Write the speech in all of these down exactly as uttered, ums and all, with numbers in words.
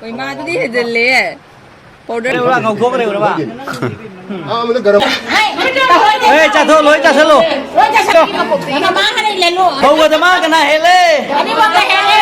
ꯍꯣꯏ, ꯃꯥꯗꯨꯗꯤ ꯍꯦꯟꯖꯜꯂꯦ꯫ ꯄꯥꯎꯗꯔ ꯂꯩꯔꯨꯔꯥ, ꯉꯧꯊꯣꯛꯈ꯭ꯔꯦ, ꯎꯔꯕ? ꯑꯥ, ꯑꯃꯗ ꯒꯔꯝ꯫ ꯑꯦ, ꯆꯥꯊꯣꯛ, ꯂꯣꯏ ꯆꯥꯁꯜꯂꯣ꯫ ꯃꯃꯥ ꯍꯥꯟꯅ ꯏꯜꯍꯜꯂꯣ꯫ ꯐꯧꯒꯗ ꯃꯥ ꯀꯅꯥ ꯍꯦꯜꯂꯦ? ꯑꯅꯤꯃꯛꯅ ꯍꯦꯜꯂꯦ꯫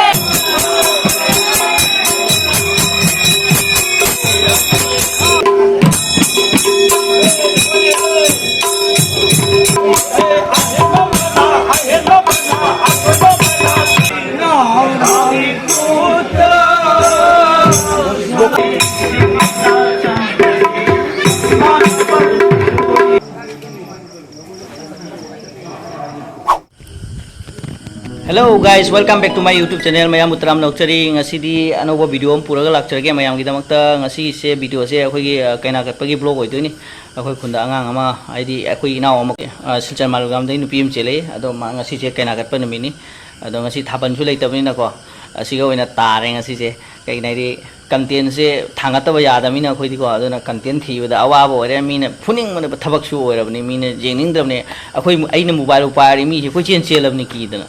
Hello guys, welcome back to my YouTube channel. ꯃꯌꯥꯝꯕꯨ ꯇꯔꯥꯝꯅ ꯑꯣꯛꯆꯔꯤ꯫ ꯉꯁꯤꯗꯤ ꯑꯅꯧꯕ video ꯑꯃ ꯄꯨꯔꯒ ꯂꯥꯛꯆꯔꯒꯦ ꯃꯌꯥꯝꯒꯤꯗꯃꯛꯇ꯫ ꯉꯁꯤꯁꯦ videoꯁꯦ ꯑꯩꯈꯣꯏꯒꯤ, ꯑ, ꯀꯩꯅꯥ ꯀꯠꯄꯒꯤ vlog ꯑꯣꯏꯗꯣꯏꯅꯤ꯫ ꯑꯩꯈꯣꯏ ꯈꯨꯟꯗ ꯑꯉꯥꯡ ꯑꯃ, ꯍꯥꯏꯗꯤ ꯑꯩꯈꯣꯏ ꯏꯅꯥꯎ ꯑꯃ, ꯑ, ꯁꯤꯜꯆꯔ ꯃꯥꯂꯨꯒ꯭ꯔꯥꯝꯗꯒꯤ ꯅꯨꯄꯤ ꯑꯃ ꯆꯦꯜꯂꯛꯏ꯫ ꯑꯗꯣ ꯃꯥ ꯉꯁꯤꯁꯦ ꯀꯩꯅꯥ ꯀꯠꯄ ꯅꯨꯃꯤꯠꯅꯤ꯫ ꯑꯗꯣ ꯉꯁꯤ ꯊꯥꯕꯜꯁꯨ ꯂꯩꯇꯕꯅꯤꯅꯀꯣ, ꯑꯁꯤꯒ ꯑꯣꯏꯅ ꯇꯥꯔꯦ ꯉꯁꯤꯁꯦ꯫ ꯀꯩꯒꯤꯅꯣ ꯍꯥꯏꯗꯤ contentꯁꯦ ꯊꯥꯡꯒꯠꯇꯕ ꯌꯥꯗꯕꯅꯤꯅ ꯑꯩꯈꯣꯏꯗꯤꯀꯣ, ꯑꯗꯨꯅ content ꯊꯤꯕꯗ ꯑꯋꯥꯕ ꯑꯣꯏꯔꯦ꯫ ꯃꯤꯅ ꯐꯨꯅꯤꯡꯕꯅꯦꯕ, ꯊꯕꯛꯁꯨ ꯑꯣꯏꯔꯕꯅꯤ, ꯃꯤꯅ ꯌꯦꯡꯅꯤꯡꯗ꯭ꯔꯕꯅꯦ꯫ ꯑꯩꯈꯣꯏ, ꯑꯩꯅ mobileꯕꯨ ꯄꯥꯏꯔꯗꯤ ꯃꯤꯁꯦ ꯀꯣꯏꯆꯦꯟ ꯆꯦꯜꯂꯕꯅꯤ ꯀꯤꯗꯅ꯫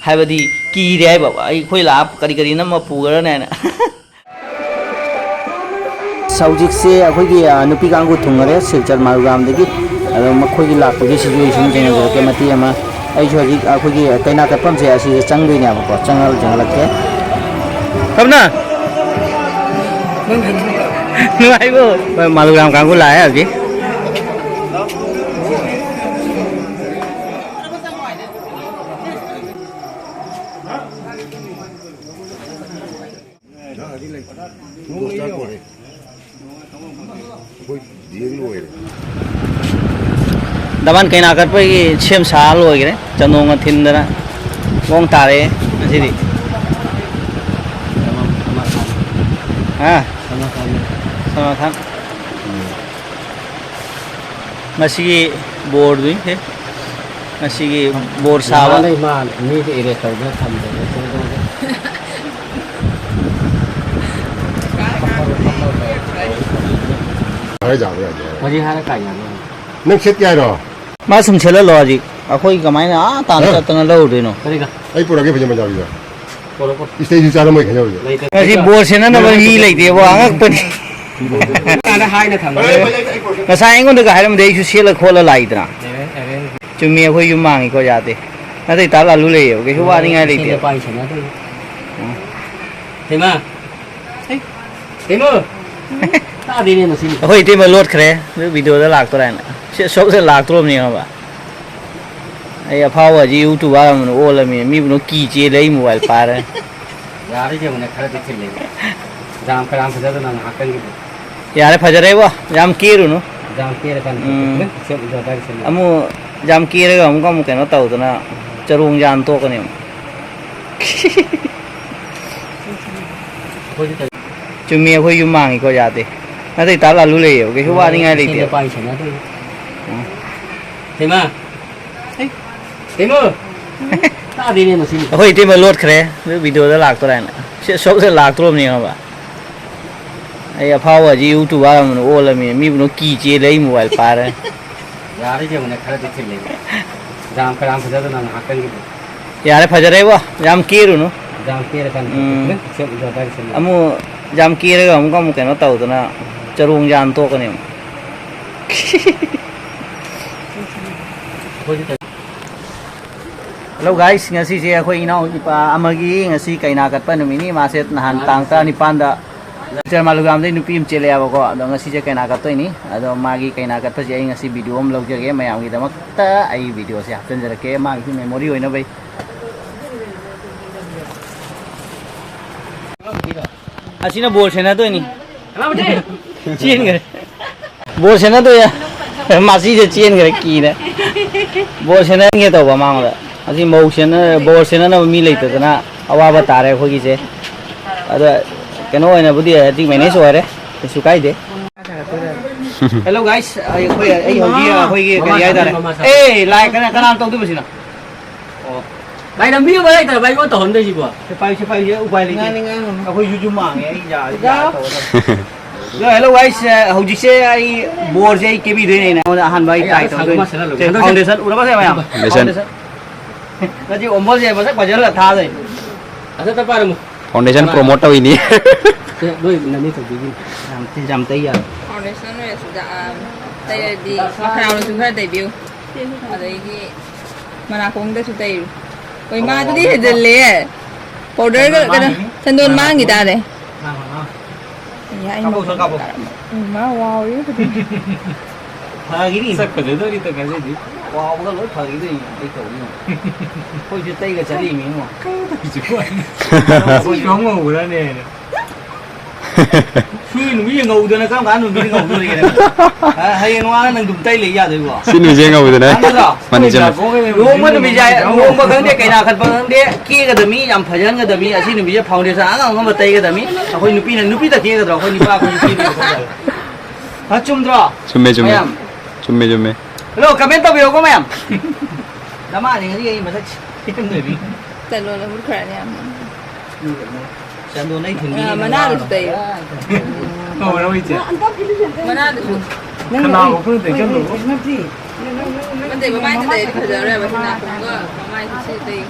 ꯍꯥꯏꯕꯗꯤ ꯀꯤꯔꯦ ꯍꯥꯏꯕ, ꯑꯩꯈꯣꯏ ꯂꯥꯛꯑ ꯀꯔꯤ ꯀꯔꯤ ꯅꯝꯃ ꯄꯨꯈ꯭ꯔꯅꯤ ꯍꯥꯏꯅ꯫ ꯍꯧꯖꯤꯛꯁꯦ ꯑꯩꯈꯣꯏꯒꯤ, ꯑ, ꯅꯨꯄꯤ ꯀꯥꯡꯕꯨ ꯊꯨꯡꯉꯔꯦ ꯁꯤꯜꯆꯔ ꯃꯥꯔꯨꯒ꯭ꯔꯥꯝꯗꯒꯤ꯫ ꯑꯗꯣ ꯃꯈꯣꯏꯒꯤ ꯂꯥꯛꯄꯒꯤ situation ꯌꯦꯡꯖꯔꯛꯀꯦ ꯃꯇꯦꯛ ꯑꯃ꯫ ꯑꯩꯁꯨ ꯍꯧꯖꯤꯛ ꯑꯩꯈꯣꯏꯒꯤ ꯀꯩꯅꯥ ꯀꯠꯐꯝꯁꯦ ꯑꯁꯤꯗ ꯆꯪꯗꯣꯏꯅꯦꯕꯀꯣ, ꯆꯪꯉ ꯆꯪꯍꯜꯂꯛꯀꯦ꯫ ꯀꯝꯅ? ꯅꯨꯡꯉꯥꯏꯕꯣ? ꯍꯣꯏ, ꯃꯥꯂꯨꯒ꯭ꯔꯥꯝ ꯀꯥꯡꯕꯨ ꯂꯥꯛꯑꯦ ꯍꯧꯖꯤꯛ꯫ ꯗꯕꯥꯟ ꯀꯩꯅꯥ ꯀꯠꯄꯒꯤ ꯁꯦꯝ ꯁꯥ ꯂꯣꯏꯈ꯭ꯔꯦ꯫ ꯆꯟꯗꯣꯟꯒ ꯊꯤꯟꯗꯅ ꯃꯑꯣꯡ ꯇꯥꯔꯦ ꯉꯁꯤꯗꯤ꯫ ꯍꯥ? ꯁꯜꯃꯥꯟ ꯈꯥꯟ꯫ ꯉꯁꯤꯒꯤ ꯕꯣꯔꯗꯨꯅꯤ ꯁꯦ꯫ ꯉꯁꯤꯒꯤ ꯕꯣꯔ ꯁꯥꯕ꯫ ꯃꯥꯅꯦ, ꯃꯥꯅꯦ꯫ ꯃꯤꯗꯤ erase ꯇꯧꯗꯅ ꯊꯝꯗꯅ ꯁꯦꯝꯗꯣꯛꯑꯒ꯫ ꯍꯥꯏ ꯌꯥꯕ ꯌꯥꯗꯦ ꯍꯥꯏꯕ꯫ ꯍꯧꯖꯤꯛ ꯍꯥꯏꯔ ꯀꯥꯏ ꯌꯥꯅꯤ? ꯅꯪ ꯁꯦꯠꯀꯦ ꯍꯥꯏꯔꯣ? ꯃꯥ ꯁꯨꯝ ꯁꯦꯠꯍꯜꯂꯣ ꯍꯧꯖꯤꯛ꯫ ꯑꯩꯈꯣꯏ ꯀꯃꯥꯏꯅ ꯑꯥ ꯇꯥꯅ ꯍꯥ? ꯆꯠꯇꯅ ꯂꯧꯔꯨꯗꯣꯏꯅꯣ? ꯀꯔꯤꯒ? ꯑꯩ ꯄꯨꯔꯛꯑꯒꯦ ꯐꯩꯖꯣꯝ ꯄꯟꯖꯥꯕꯤꯗꯣ꯫ ꯏꯁꯩꯁꯨ ꯆꯥꯔꯝꯃꯣꯏ ꯈꯟꯖꯕꯗꯣ꯫ ꯉꯁꯤ ꯕꯣꯜ ꯁꯦꯟꯅꯅꯕ ꯃꯤ ꯂꯩꯇꯦꯕꯣ, ꯑꯉꯛꯄꯅꯤ꯫ ꯀꯥꯟꯗ ꯍꯥꯏꯅ ꯊꯝꯕ꯫ ꯉꯁꯥꯏ ꯑꯩꯉꯣꯟꯗꯒ ꯍꯥꯏꯔꯝꯃꯗꯤ ꯑꯩꯁꯨ ꯁꯦꯠꯂ ꯈꯣꯠꯂ ꯂꯥꯛꯏꯗꯅ꯫ ꯆꯨꯝꯃꯤ, ꯑꯩꯈꯣꯏ ꯌꯨꯝ ꯃꯥꯡꯉꯤꯀꯣ, ꯌꯥꯗꯦ꯫ ꯅꯠꯇꯦ, ꯇꯥ ꯂꯥꯂꯨ ꯂꯩꯌꯦꯕ, ꯀꯩꯁꯨ ꯋꯥꯅꯤꯡꯉꯥꯏ ꯂꯩꯇꯦꯕ꯫ ꯎꯝ꯫ ꯍꯩꯃꯥ! ꯍꯩꯃꯣ! ꯇꯥꯗꯦꯅꯦ ꯃꯁꯤ꯫ ꯑꯩꯈꯣꯏ ꯏꯇꯩꯃ ꯂꯣꯠꯈ꯭ꯔꯦ, ꯑꯗꯨ ꯚꯤꯗꯤꯑꯣꯗ ꯂꯥꯛꯇꯣꯔꯥ ꯍꯥꯏꯅ꯫ ꯁꯤ ꯑꯁꯣꯝꯗ ꯂꯥꯛꯇ꯭ꯔꯣꯕꯅꯦ ꯈꯪꯉꯕ? ꯑꯩ ꯑꯐꯥꯎꯕ ꯑꯁꯤ YouTuber ꯑꯃꯅ ꯑꯣꯜꯂꯃꯤ, ꯃꯤꯕꯨ ꯀꯤ ꯆꯦꯜꯂꯦ, ꯑꯩ ꯃꯣꯕꯥꯏꯜ ꯄꯥꯏꯔꯦ꯫ ꯌꯥꯔꯦ, ꯌꯦꯡꯉꯨꯅꯦ, ꯈꯔꯗꯤ ꯊꯤꯜꯂꯦ꯫ ꯖꯥꯝ ꯀꯌꯥꯝ ꯐꯖꯗꯅ ꯉꯥꯏꯍꯥꯛꯇꯪꯒꯤꯗꯤ꯫ ꯌꯥꯔꯦ, ꯐꯖꯔꯦꯕꯣ, ꯌꯥꯝ ꯀꯦꯔꯨꯅꯨ꯫ ꯖꯥꯝ ꯀꯦꯔꯀꯥꯟꯗ ꯎꯝ꯫ ꯐꯖꯅ ꯁꯦꯝ-, ꯖꯥꯝ ꯀꯦꯔꯀꯥꯟꯗ ꯁꯦꯝ-, ꯑꯃꯨꯛ ꯖꯥꯝ ꯀꯦꯔꯒ ꯑꯃꯨꯛꯀ ꯑꯃꯨꯛ ꯀꯩꯅꯣ ꯇꯧꯗꯅ ꯆꯔꯣꯡ ꯌꯥꯟ ꯇꯣꯛꯀꯅꯤ ꯑꯃꯨꯛ꯫ ꯑꯩꯈꯣꯏꯗꯤ ꯀꯩ- ꯆꯨꯝꯃꯤ, ꯑꯩꯈꯣꯏ ꯌꯨꯝ ꯃꯥꯡꯉꯤꯀꯣ, ꯌꯥꯗꯦ꯫ ꯅꯠꯇꯦ, ꯇꯥ ꯂꯥꯂꯨ ꯂꯩꯌꯦꯕ, ꯀꯩꯁꯨ ꯋꯥꯅꯤꯡꯉꯥꯏ ꯏꯁꯩ ꯂꯩꯇꯦꯕ꯫ ꯄꯥꯏ ꯁꯥꯟꯅꯗꯣꯏꯅꯤ꯫ ꯎꯝ꯫ ꯍꯩꯃꯥ! ꯍꯩꯃꯣ! ꯇꯥꯗꯦꯅꯦ ꯃꯁꯤ꯫ ꯑꯩꯈꯣꯏ ꯏꯇꯩꯃ ꯂꯣꯠꯈ꯭ꯔꯦ, ꯑꯗꯨ ꯚꯤꯗꯤꯑꯣꯗ ꯂꯥꯛꯇꯣꯔꯥ ꯍꯥꯏꯅ꯫ ꯁꯤ ꯑꯁꯣꯝꯗ ꯂꯥꯛꯇ꯭ꯔꯣꯕꯅꯦ ꯈꯪꯉꯕ? ꯑꯩ ꯑꯐꯥꯎꯕ ꯑꯁꯤ YouTuber ꯑꯃꯅ ꯑꯣꯜꯂꯃꯤ, ꯃꯤꯕꯨ ꯀꯤ ꯆꯦꯜꯂꯦ, ꯑꯩ ꯃꯣꯕꯥꯏꯜ ꯄꯥꯏꯔꯦ꯫ ꯌꯥꯔꯦ, ꯌꯦꯡꯉꯨꯅꯦ, ꯈꯔꯗꯤ ꯊꯤꯜꯂꯦ꯫ ꯖꯥꯝ ꯀꯌꯥꯝ ꯐꯖꯗꯅ ꯉꯥꯏꯍꯥꯛꯇꯪꯒꯤꯗꯤ꯫ ꯌꯥꯔꯦ, ꯐꯖꯔꯦꯕꯣ, ꯌꯥꯝ ꯀꯦꯔꯨꯅꯨ꯫ ꯖꯥꯝ ꯀꯦꯔꯀꯥꯟꯗ ꯎꯝ꯫ ꯐꯖꯅ ꯁꯦꯝ-, ꯖꯥꯝ ꯀꯦꯔꯀꯥꯟꯗ ꯁꯦꯝ-, ꯑꯃꯨꯛ ꯖꯥꯝ ꯀꯦꯔꯒ ꯑꯃꯨꯛꯀ ꯑꯃꯨꯛ ꯀꯩꯅꯣ ꯇꯧꯗꯅ ꯆꯔꯣꯡ ꯌꯥꯟ ꯇꯣꯛꯀꯅꯤ ꯑꯃꯨꯛ꯫ ꯑꯩꯈꯣꯏꯗꯤ ꯀꯩ- Hello guys, ꯉꯁꯤꯁꯦ ꯑꯩꯈꯣꯏ ꯏꯅꯥꯎ ꯅꯨꯄꯥ ꯑꯃꯒꯤ ꯉꯁꯤ ꯀꯩꯅꯥ ꯀꯠꯄ ꯅꯨꯃꯤꯠꯅꯤ꯫ ꯃꯥꯁꯦ ꯅꯍꯥꯟ ꯇꯥꯡ ꯇꯔꯥꯅꯤꯄꯥꯟꯗ ꯆꯔꯃꯥꯂꯨꯒ꯭ꯔꯥꯝꯗꯩ ꯅꯨꯄꯤ ꯑꯃ ꯆꯦꯜꯂꯦ ꯍꯥꯏꯕꯀꯣ꯫ ꯑꯗꯣ ꯉꯁꯤꯁꯦ ꯀꯩꯅꯥ ꯀꯠꯇꯣꯏꯅꯤ꯫ ꯑꯗꯣ ꯃꯥꯒꯤ ꯀꯩꯅꯥ ꯀꯠꯄꯁꯦ ꯑꯩ ꯉꯁꯤ ꯚꯤꯗꯤꯑꯣ ꯑꯃ ꯂꯧꯖꯒꯦ ꯃꯌꯥꯝꯒꯤꯗꯃꯛꯇ꯫ ꯑꯩ ꯚꯤꯗꯤꯑꯣꯁꯦ ꯍꯥꯞꯆꯤꯟꯖꯔꯛꯀꯦ ꯃꯥꯒꯤꯁꯨ ꯃꯦꯃꯣꯔꯤ ꯑꯣꯏꯅꯕꯩ꯫ ꯑꯁꯤꯅ ꯕꯣꯜ ꯁꯦꯟꯅꯗꯣꯏꯅꯤ꯫ ꯆꯦꯟꯈ꯭ꯔꯦ꯫ ꯕꯣꯜ ꯁꯦꯟꯅꯗꯣꯏ꯫ ꯃꯁꯤꯁꯦ ꯆꯦꯟꯈ꯭ꯔꯦ ꯀꯤꯅ꯫ ꯕꯣꯜ ꯁꯦꯟꯅꯍꯟꯒꯦ ꯇꯧꯕ ꯃꯉꯣꯟꯗ꯫ ꯑꯁꯤ ꯃꯧ ꯁꯦꯟꯅ-, ꯕꯣꯜ ꯁꯦꯟꯅꯅꯕ ꯃꯤ ꯂꯩꯇꯗꯅ ꯑꯋꯥꯕ ꯇꯥꯔꯦ ꯑꯩꯈꯣꯏꯒꯤꯁꯦ꯫ ꯑꯗ ꯀꯩꯅꯣ ꯑꯣꯏꯅꯕꯨꯗꯤ ꯍꯧꯖꯤꯛ ꯃꯦꯅꯦꯖ ꯑꯣꯏꯔꯦ, ꯀꯩꯁꯨ ꯀꯥꯏꯗꯦ꯫ Hello guys, ꯑꯩꯈꯣꯏ, ꯑꯩ ꯍꯧꯖꯤꯛ ꯑꯩꯈꯣꯏꯒꯤ ꯀꯔꯤ ꯍꯥꯏꯇꯥꯔꯦ? ꯑꯦ, ꯂꯥꯏ ꯀꯅꯥ, ꯀꯅꯥꯅ ꯇꯧꯗꯣꯏꯕ ꯁꯤꯅ? ꯑꯣ꯫ ꯚꯥꯏ, ꯂꯝꯕꯤ ꯑꯃ ꯂꯩꯇ꯭ꯔꯕ ꯑꯩꯉꯣꯟꯗ ꯇꯧꯍꯟꯗꯣꯏꯁꯤꯕꯣ? ꯁꯦ ꯄꯥꯏꯌꯨ, ꯁꯦ ꯄꯥꯏꯌꯨ, ꯁꯦ ꯎꯄꯥꯏ ꯂꯩꯇꯦ꯫ ꯉꯥꯡꯅꯤꯡꯉꯥꯏ ꯍꯪꯉꯨ꯫ ꯑꯩꯈꯣꯏꯁꯨ ꯌꯨꯝ ꯃꯥꯡꯉꯦ, ꯑꯩ ꯌꯥ-, ꯌꯥ-, ꯌꯥꯎ꯫ ꯇꯧꯒꯗꯕꯅꯤ꯫ ꯑꯗꯣ hello guys, ꯍꯧꯖꯤꯛꯁꯦ ꯑꯩ ꯕꯣꯔꯁꯦ ꯑꯩ ꯀꯦꯕꯤꯗꯣꯏꯅꯦ ꯑꯩꯅ꯫ ꯑꯩꯉꯣꯟꯗ ꯑꯍꯥꯟꯕ ꯑꯩ ꯑꯩ try ꯑꯥꯗ ꯁꯥꯒꯨꯝꯕ ꯇꯧꯗꯣꯏꯅꯦ꯫ ꯁꯦꯠꯍꯜꯂꯨꯒꯦ꯫ ꯁꯦ ꯍꯟꯗꯛꯁꯦ꯫ Foundation ꯎꯔꯕ ꯁꯦ ꯃꯌꯥꯝ? Foundation꯫ Foundation꯫ ꯉꯁꯤ ꯑꯣꯝꯕꯣꯜꯁꯦ ꯃꯁꯛ ꯐꯖꯍꯜꯂ ꯊꯥꯗꯣꯏꯅꯦ꯫ ꯑꯗ ꯄꯥꯔꯝꯃꯨ꯫ Foundation promote ꯇꯧꯏꯅꯤ꯫ ꯁꯦ, ꯅꯣꯏ ꯅꯅꯦ ꯇꯧꯕꯤꯒꯤꯅꯤ꯫ ꯌꯥꯝ ꯊꯤ-, ꯌꯥꯝ ꯇꯩ ꯌꯥꯔꯦ꯫ Foundation ꯑꯣꯏꯔꯁꯨ ꯌꯥ-, ꯑ, ꯇꯩꯔꯗꯤ ꯃꯈꯥꯔꯣꯝꯁꯨ ꯈꯔ ꯇꯩꯕꯤꯌꯨ꯫ ꯑꯗꯒꯤ ꯃꯅꯥꯀꯣꯡꯗꯁꯨ ꯇꯩꯔꯨ꯫ ꯍꯣꯏ, ꯃꯥꯗꯨꯗꯤ ꯍꯦꯟꯖꯜꯂꯦ꯫ Powderꯒ ꯁꯟꯗꯣꯟ ꯀꯩꯅꯣ, ꯃꯥꯡꯉꯤꯅꯤ꯫ ꯁꯟꯗꯣꯟ ꯃꯥꯡꯉꯤ ꯇꯥꯔꯦ꯫ ꯃꯥꯡꯉꯣ, ꯃꯥꯡꯉꯣ꯫ ꯑꯩ, ꯑꯩ ꯀꯥꯞꯄꯣ, ꯎꯁꯥ ꯀꯥꯞꯄꯣ꯫ ꯎꯝ, ꯃꯥ ꯋꯥꯎꯔꯤ ꯍꯧꯖꯤꯛ꯫ ꯐꯒꯤꯅꯤ꯫ ꯁꯛ ꯐꯖꯗꯧꯔꯤ ꯇꯧ ꯉꯁꯤꯗꯤ꯫ ꯋꯥꯎꯕꯒ ꯂꯣꯏ ꯐꯒꯤꯗꯣꯏꯅꯤ ꯑꯩ ꯇꯧꯔꯤꯅꯣ꯫ ꯑꯩꯈꯣꯏꯁꯨ ꯇꯩꯒ ꯆꯠꯂꯤꯃꯤ ꯏꯉꯣ꯫ ꯁꯤꯁꯨ ꯌꯥꯝ ꯉꯧꯕ꯭ꯔꯥꯅꯦ? ꯁꯤ ꯅꯨꯃꯤꯠ ꯉꯧꯗꯅ ꯀꯔꯝ ꯀꯥꯟꯗ ꯅꯨꯃꯤꯠ ꯉꯧꯗꯣꯔꯤꯒꯦ ꯅꯪ? ꯑ, ꯍꯌꯦꯡ ꯅꯣꯡꯉꯥꯜꯂ ꯅꯪ ꯑꯗꯨꯝ ꯇꯩ ꯂꯩ ꯌꯥꯗꯣꯏꯕꯣ? ꯁꯤ ꯅꯨꯃꯤꯠꯁꯦ ꯉꯧꯗꯅ꯫ ꯅꯠꯇ꯭ꯔꯣ? ꯃꯥꯅꯤ, ꯆꯨꯝꯃꯦ꯫ ꯂꯨꯍꯣꯡꯕ ꯅꯨꯃꯤꯠꯁꯦ, ꯂꯨꯍꯣꯡꯕ ꯈꯪꯗꯦ, ꯀꯩꯅꯥ ꯈꯠꯄ ꯈꯪꯗꯦ, ꯀꯦꯒꯗꯕꯅꯤ, ꯌꯥꯝ ꯐꯖꯍꯟꯒꯗꯕꯅꯤ꯫ ꯑꯁꯤ ꯅꯨꯃꯤꯠꯁꯦ foundation ꯑꯉꯥꯡ ꯑꯉꯝꯕ ꯇꯩꯒꯗꯕꯅꯤ꯫ ꯑꯩꯈꯣꯏ ꯅꯨꯄꯤꯅ, ꯅꯨꯄꯤꯗ ꯀꯦꯒꯗ꯭ꯔꯣ? ꯑꯩꯈꯣꯏ ꯅꯨꯄꯥ ꯑꯩꯈꯣꯏꯁꯨ ꯀꯦꯗꯕ ꯈꯣꯠꯇꯕ꯫ ꯍꯥ, ꯆꯨꯝꯗ꯭ꯔꯣ? ꯆꯨꯝꯃꯦ, ꯆꯨꯝꯃꯦ꯫ ꯃꯌꯥꯝ꯫ ꯆꯨꯝꯃꯦ, ꯆꯨꯝꯃꯦ꯫ Hello, comment ꯇꯧꯕꯤꯔꯛꯎꯀꯣ ꯃꯌꯥꯝ꯫ ꯅꯃꯥꯅꯤ ꯉꯁꯤ ꯑꯩ ꯃꯁꯛ ꯁꯦꯝꯗꯣꯏꯅꯤ꯫ ꯆꯠꯂꯣ, ꯂꯧꯍꯨꯠꯈ꯭ꯔꯅꯤ ꯌꯥꯝꯅ꯫ ꯆꯟꯗꯣꯟ ꯑꯩ ꯊꯤꯟꯕꯤꯅꯤ ꯑ, ꯅꯪ ꯃꯅꯥꯗꯨꯁꯨ ꯂꯥꯛꯑꯣ꯫ ꯇꯩꯌꯨ꯫ ꯀꯧꯔꯣ ꯏꯆꯦ꯫ ꯃꯅꯥꯗꯨꯁꯨ꯫ ꯈꯅꯥꯎ ꯈꯨꯔꯨꯗꯩ ꯆꯠꯂꯨ꯫ ꯅꯠꯇꯦ, ꯃꯃꯥꯏꯗ ꯇꯩꯔꯗꯤ ꯐꯖꯔꯣꯏꯕ, ꯁꯤ ꯅꯥꯀꯣꯡꯒ ꯃꯃꯥꯏꯁꯦ ꯁꯤ ꯇꯩ꯫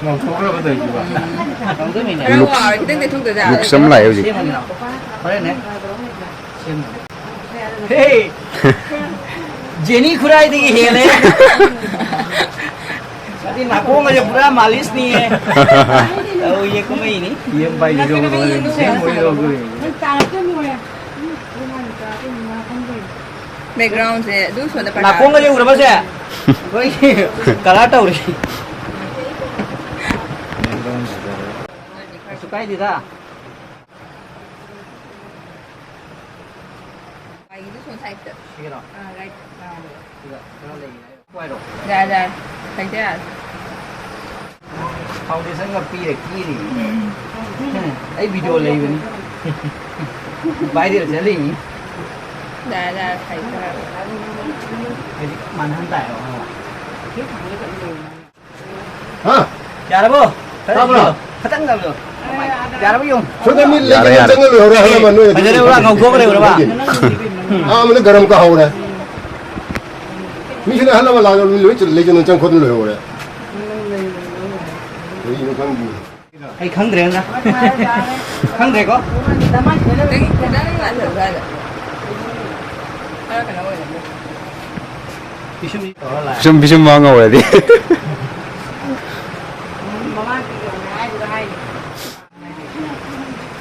ꯉꯧꯊꯣꯛꯈ꯭ꯔꯕ ꯇꯧꯏꯁꯤꯕꯣ꯫ ꯎꯝ꯫ ꯈꯔ ꯂꯨꯛꯁ-, ꯋꯥꯎꯔꯦ, ꯈꯤꯇꯪ ꯇꯩꯊꯣꯛꯇ ꯌꯥꯔꯣꯏ꯫ ꯂꯨꯛꯁ ꯑꯃ ꯂꯥꯛꯑꯦ ꯍꯧꯖꯤꯛ꯫ ꯁꯦꯝꯃꯅꯤ ꯂꯥꯛꯑꯣ꯫ ꯍꯣꯔꯦꯟꯅꯦ꯫ ꯁꯦꯝꯃꯅꯤ꯫ ꯍꯦ! ꯖꯦꯅꯤ ꯈꯨꯔꯥꯏꯗꯒꯤ ꯍꯦꯜꯂꯦ꯫ ꯑꯗꯨꯗꯤ ꯅꯥꯀꯣꯡꯒꯁꯦ ꯄꯨꯔꯥ ꯃꯥꯂꯤꯁꯅꯤꯌꯦ꯫ ꯑꯧ, ꯌꯦ ꯀꯨꯝꯍꯩꯅꯤ꯫ ꯌꯦꯟ ꯄꯥꯏꯒꯦ ꯇꯧꯕꯗꯣ ꯁꯦꯝ ꯑꯣꯏ ꯇꯧꯗꯣꯏꯅꯤ꯫ Backgroundꯁꯦ ꯑꯗꯨꯝ ꯁꯣꯝꯗ ꯄꯔꯗꯥ꯫ ꯅꯥꯀꯣꯡꯒꯁꯦ ꯎꯔꯕꯁꯦ? ꯑꯩꯈꯣꯏꯒꯤ colour ꯇꯧꯔꯤ꯫ ꯀꯩꯁꯨ ꯀꯥꯏꯗꯦꯗ꯫ ꯁꯤꯒꯤꯔꯣ? ꯑꯥ, right꯫ ꯑꯥ꯫ ꯁꯤꯗ ꯈꯔ ꯂꯩꯔꯤ ꯍꯥꯏꯔꯣ? ꯌꯥꯔꯦ, ꯌꯥꯔꯦ꯫ ꯍꯩꯇ ꯌꯥꯔꯦ꯫ Foundationꯒ ꯄꯤꯔ ꯀꯤꯔꯤ꯫ ꯎꯝ꯫ ꯎꯝ, ꯑꯩ video ꯂꯩꯕꯅꯤ꯫ Viral ꯆꯠꯂꯤꯅꯤ꯫ ꯌꯥꯔꯦ, ꯌꯥꯔꯦ, ꯍꯩꯇ ꯌꯥꯔꯦ꯫ ꯍꯧꯖꯤꯛ ꯃꯥꯟꯍꯟ ꯇꯥꯏꯔꯣ, ꯈꯪꯉꯕ? ꯍꯥ? ꯌꯥꯔꯕꯣ? ꯇꯥꯕ꯭ꯔꯣ? ꯈꯇꯪ ꯇꯧꯕꯤꯌꯣ꯫ ꯌꯥꯔꯕꯣ ꯌꯦꯡꯉꯨ꯫ ꯁꯣꯝꯗ ꯃꯤ ꯌꯥꯔꯦ, ꯂꯩꯇꯦ, ꯌꯥꯔꯦ꯫ ꯆꯪꯉ ꯂꯣꯏꯍꯧꯔꯦ, ꯑꯍꯜ ꯂꯃꯟ ꯅꯣꯏ ꯑꯗꯨꯝ ꯐꯖꯔꯦ, ꯎꯔꯥ, ꯉꯧꯊꯣꯛꯑꯒ ꯂꯩꯍꯧꯔꯕ? ꯑꯥ, ꯑꯃꯅ ꯒꯔꯝ ꯀꯥꯍꯧꯔꯦ꯫ ꯃꯤꯁꯤꯅ ꯑꯍꯜ ꯂꯃꯟ ꯂꯥꯛꯑꯒ ꯃꯤ ꯂꯣꯏ ꯂꯩꯖꯅ ꯆꯪ ꯈꯣꯠꯇꯅ ꯂꯣꯏꯍꯧꯔꯦ꯫ ꯀꯔꯤꯅꯣ ꯈꯪꯗꯦ꯫ ꯑꯩ ꯈꯪꯗ꯭ꯔꯦ, ꯑꯗꯨꯅ꯫ ꯈꯪꯗ꯭ꯔꯦꯀꯣ? ꯅꯪ, ꯅꯪ ꯉꯥꯟꯊꯣꯛ ꯁ꯭ꯋꯥꯏꯗ꯫ ꯈꯔ ꯀꯩꯅꯣ ꯑꯣꯏꯔꯝꯅꯤ꯫ ꯄꯤꯁꯨꯝꯁꯤ ꯇꯧꯔ ꯂꯥꯛꯑꯦ꯫ ꯄꯤꯁꯨꯝ, ꯄꯤꯁꯨꯝ ꯃꯥꯡ ꯉꯧꯔꯗꯤ꯫ ꯃꯃꯥꯡꯒꯤ ꯌꯧꯅ ꯍꯥꯏꯗꯨꯒ ꯍꯥꯏꯅꯤ꯫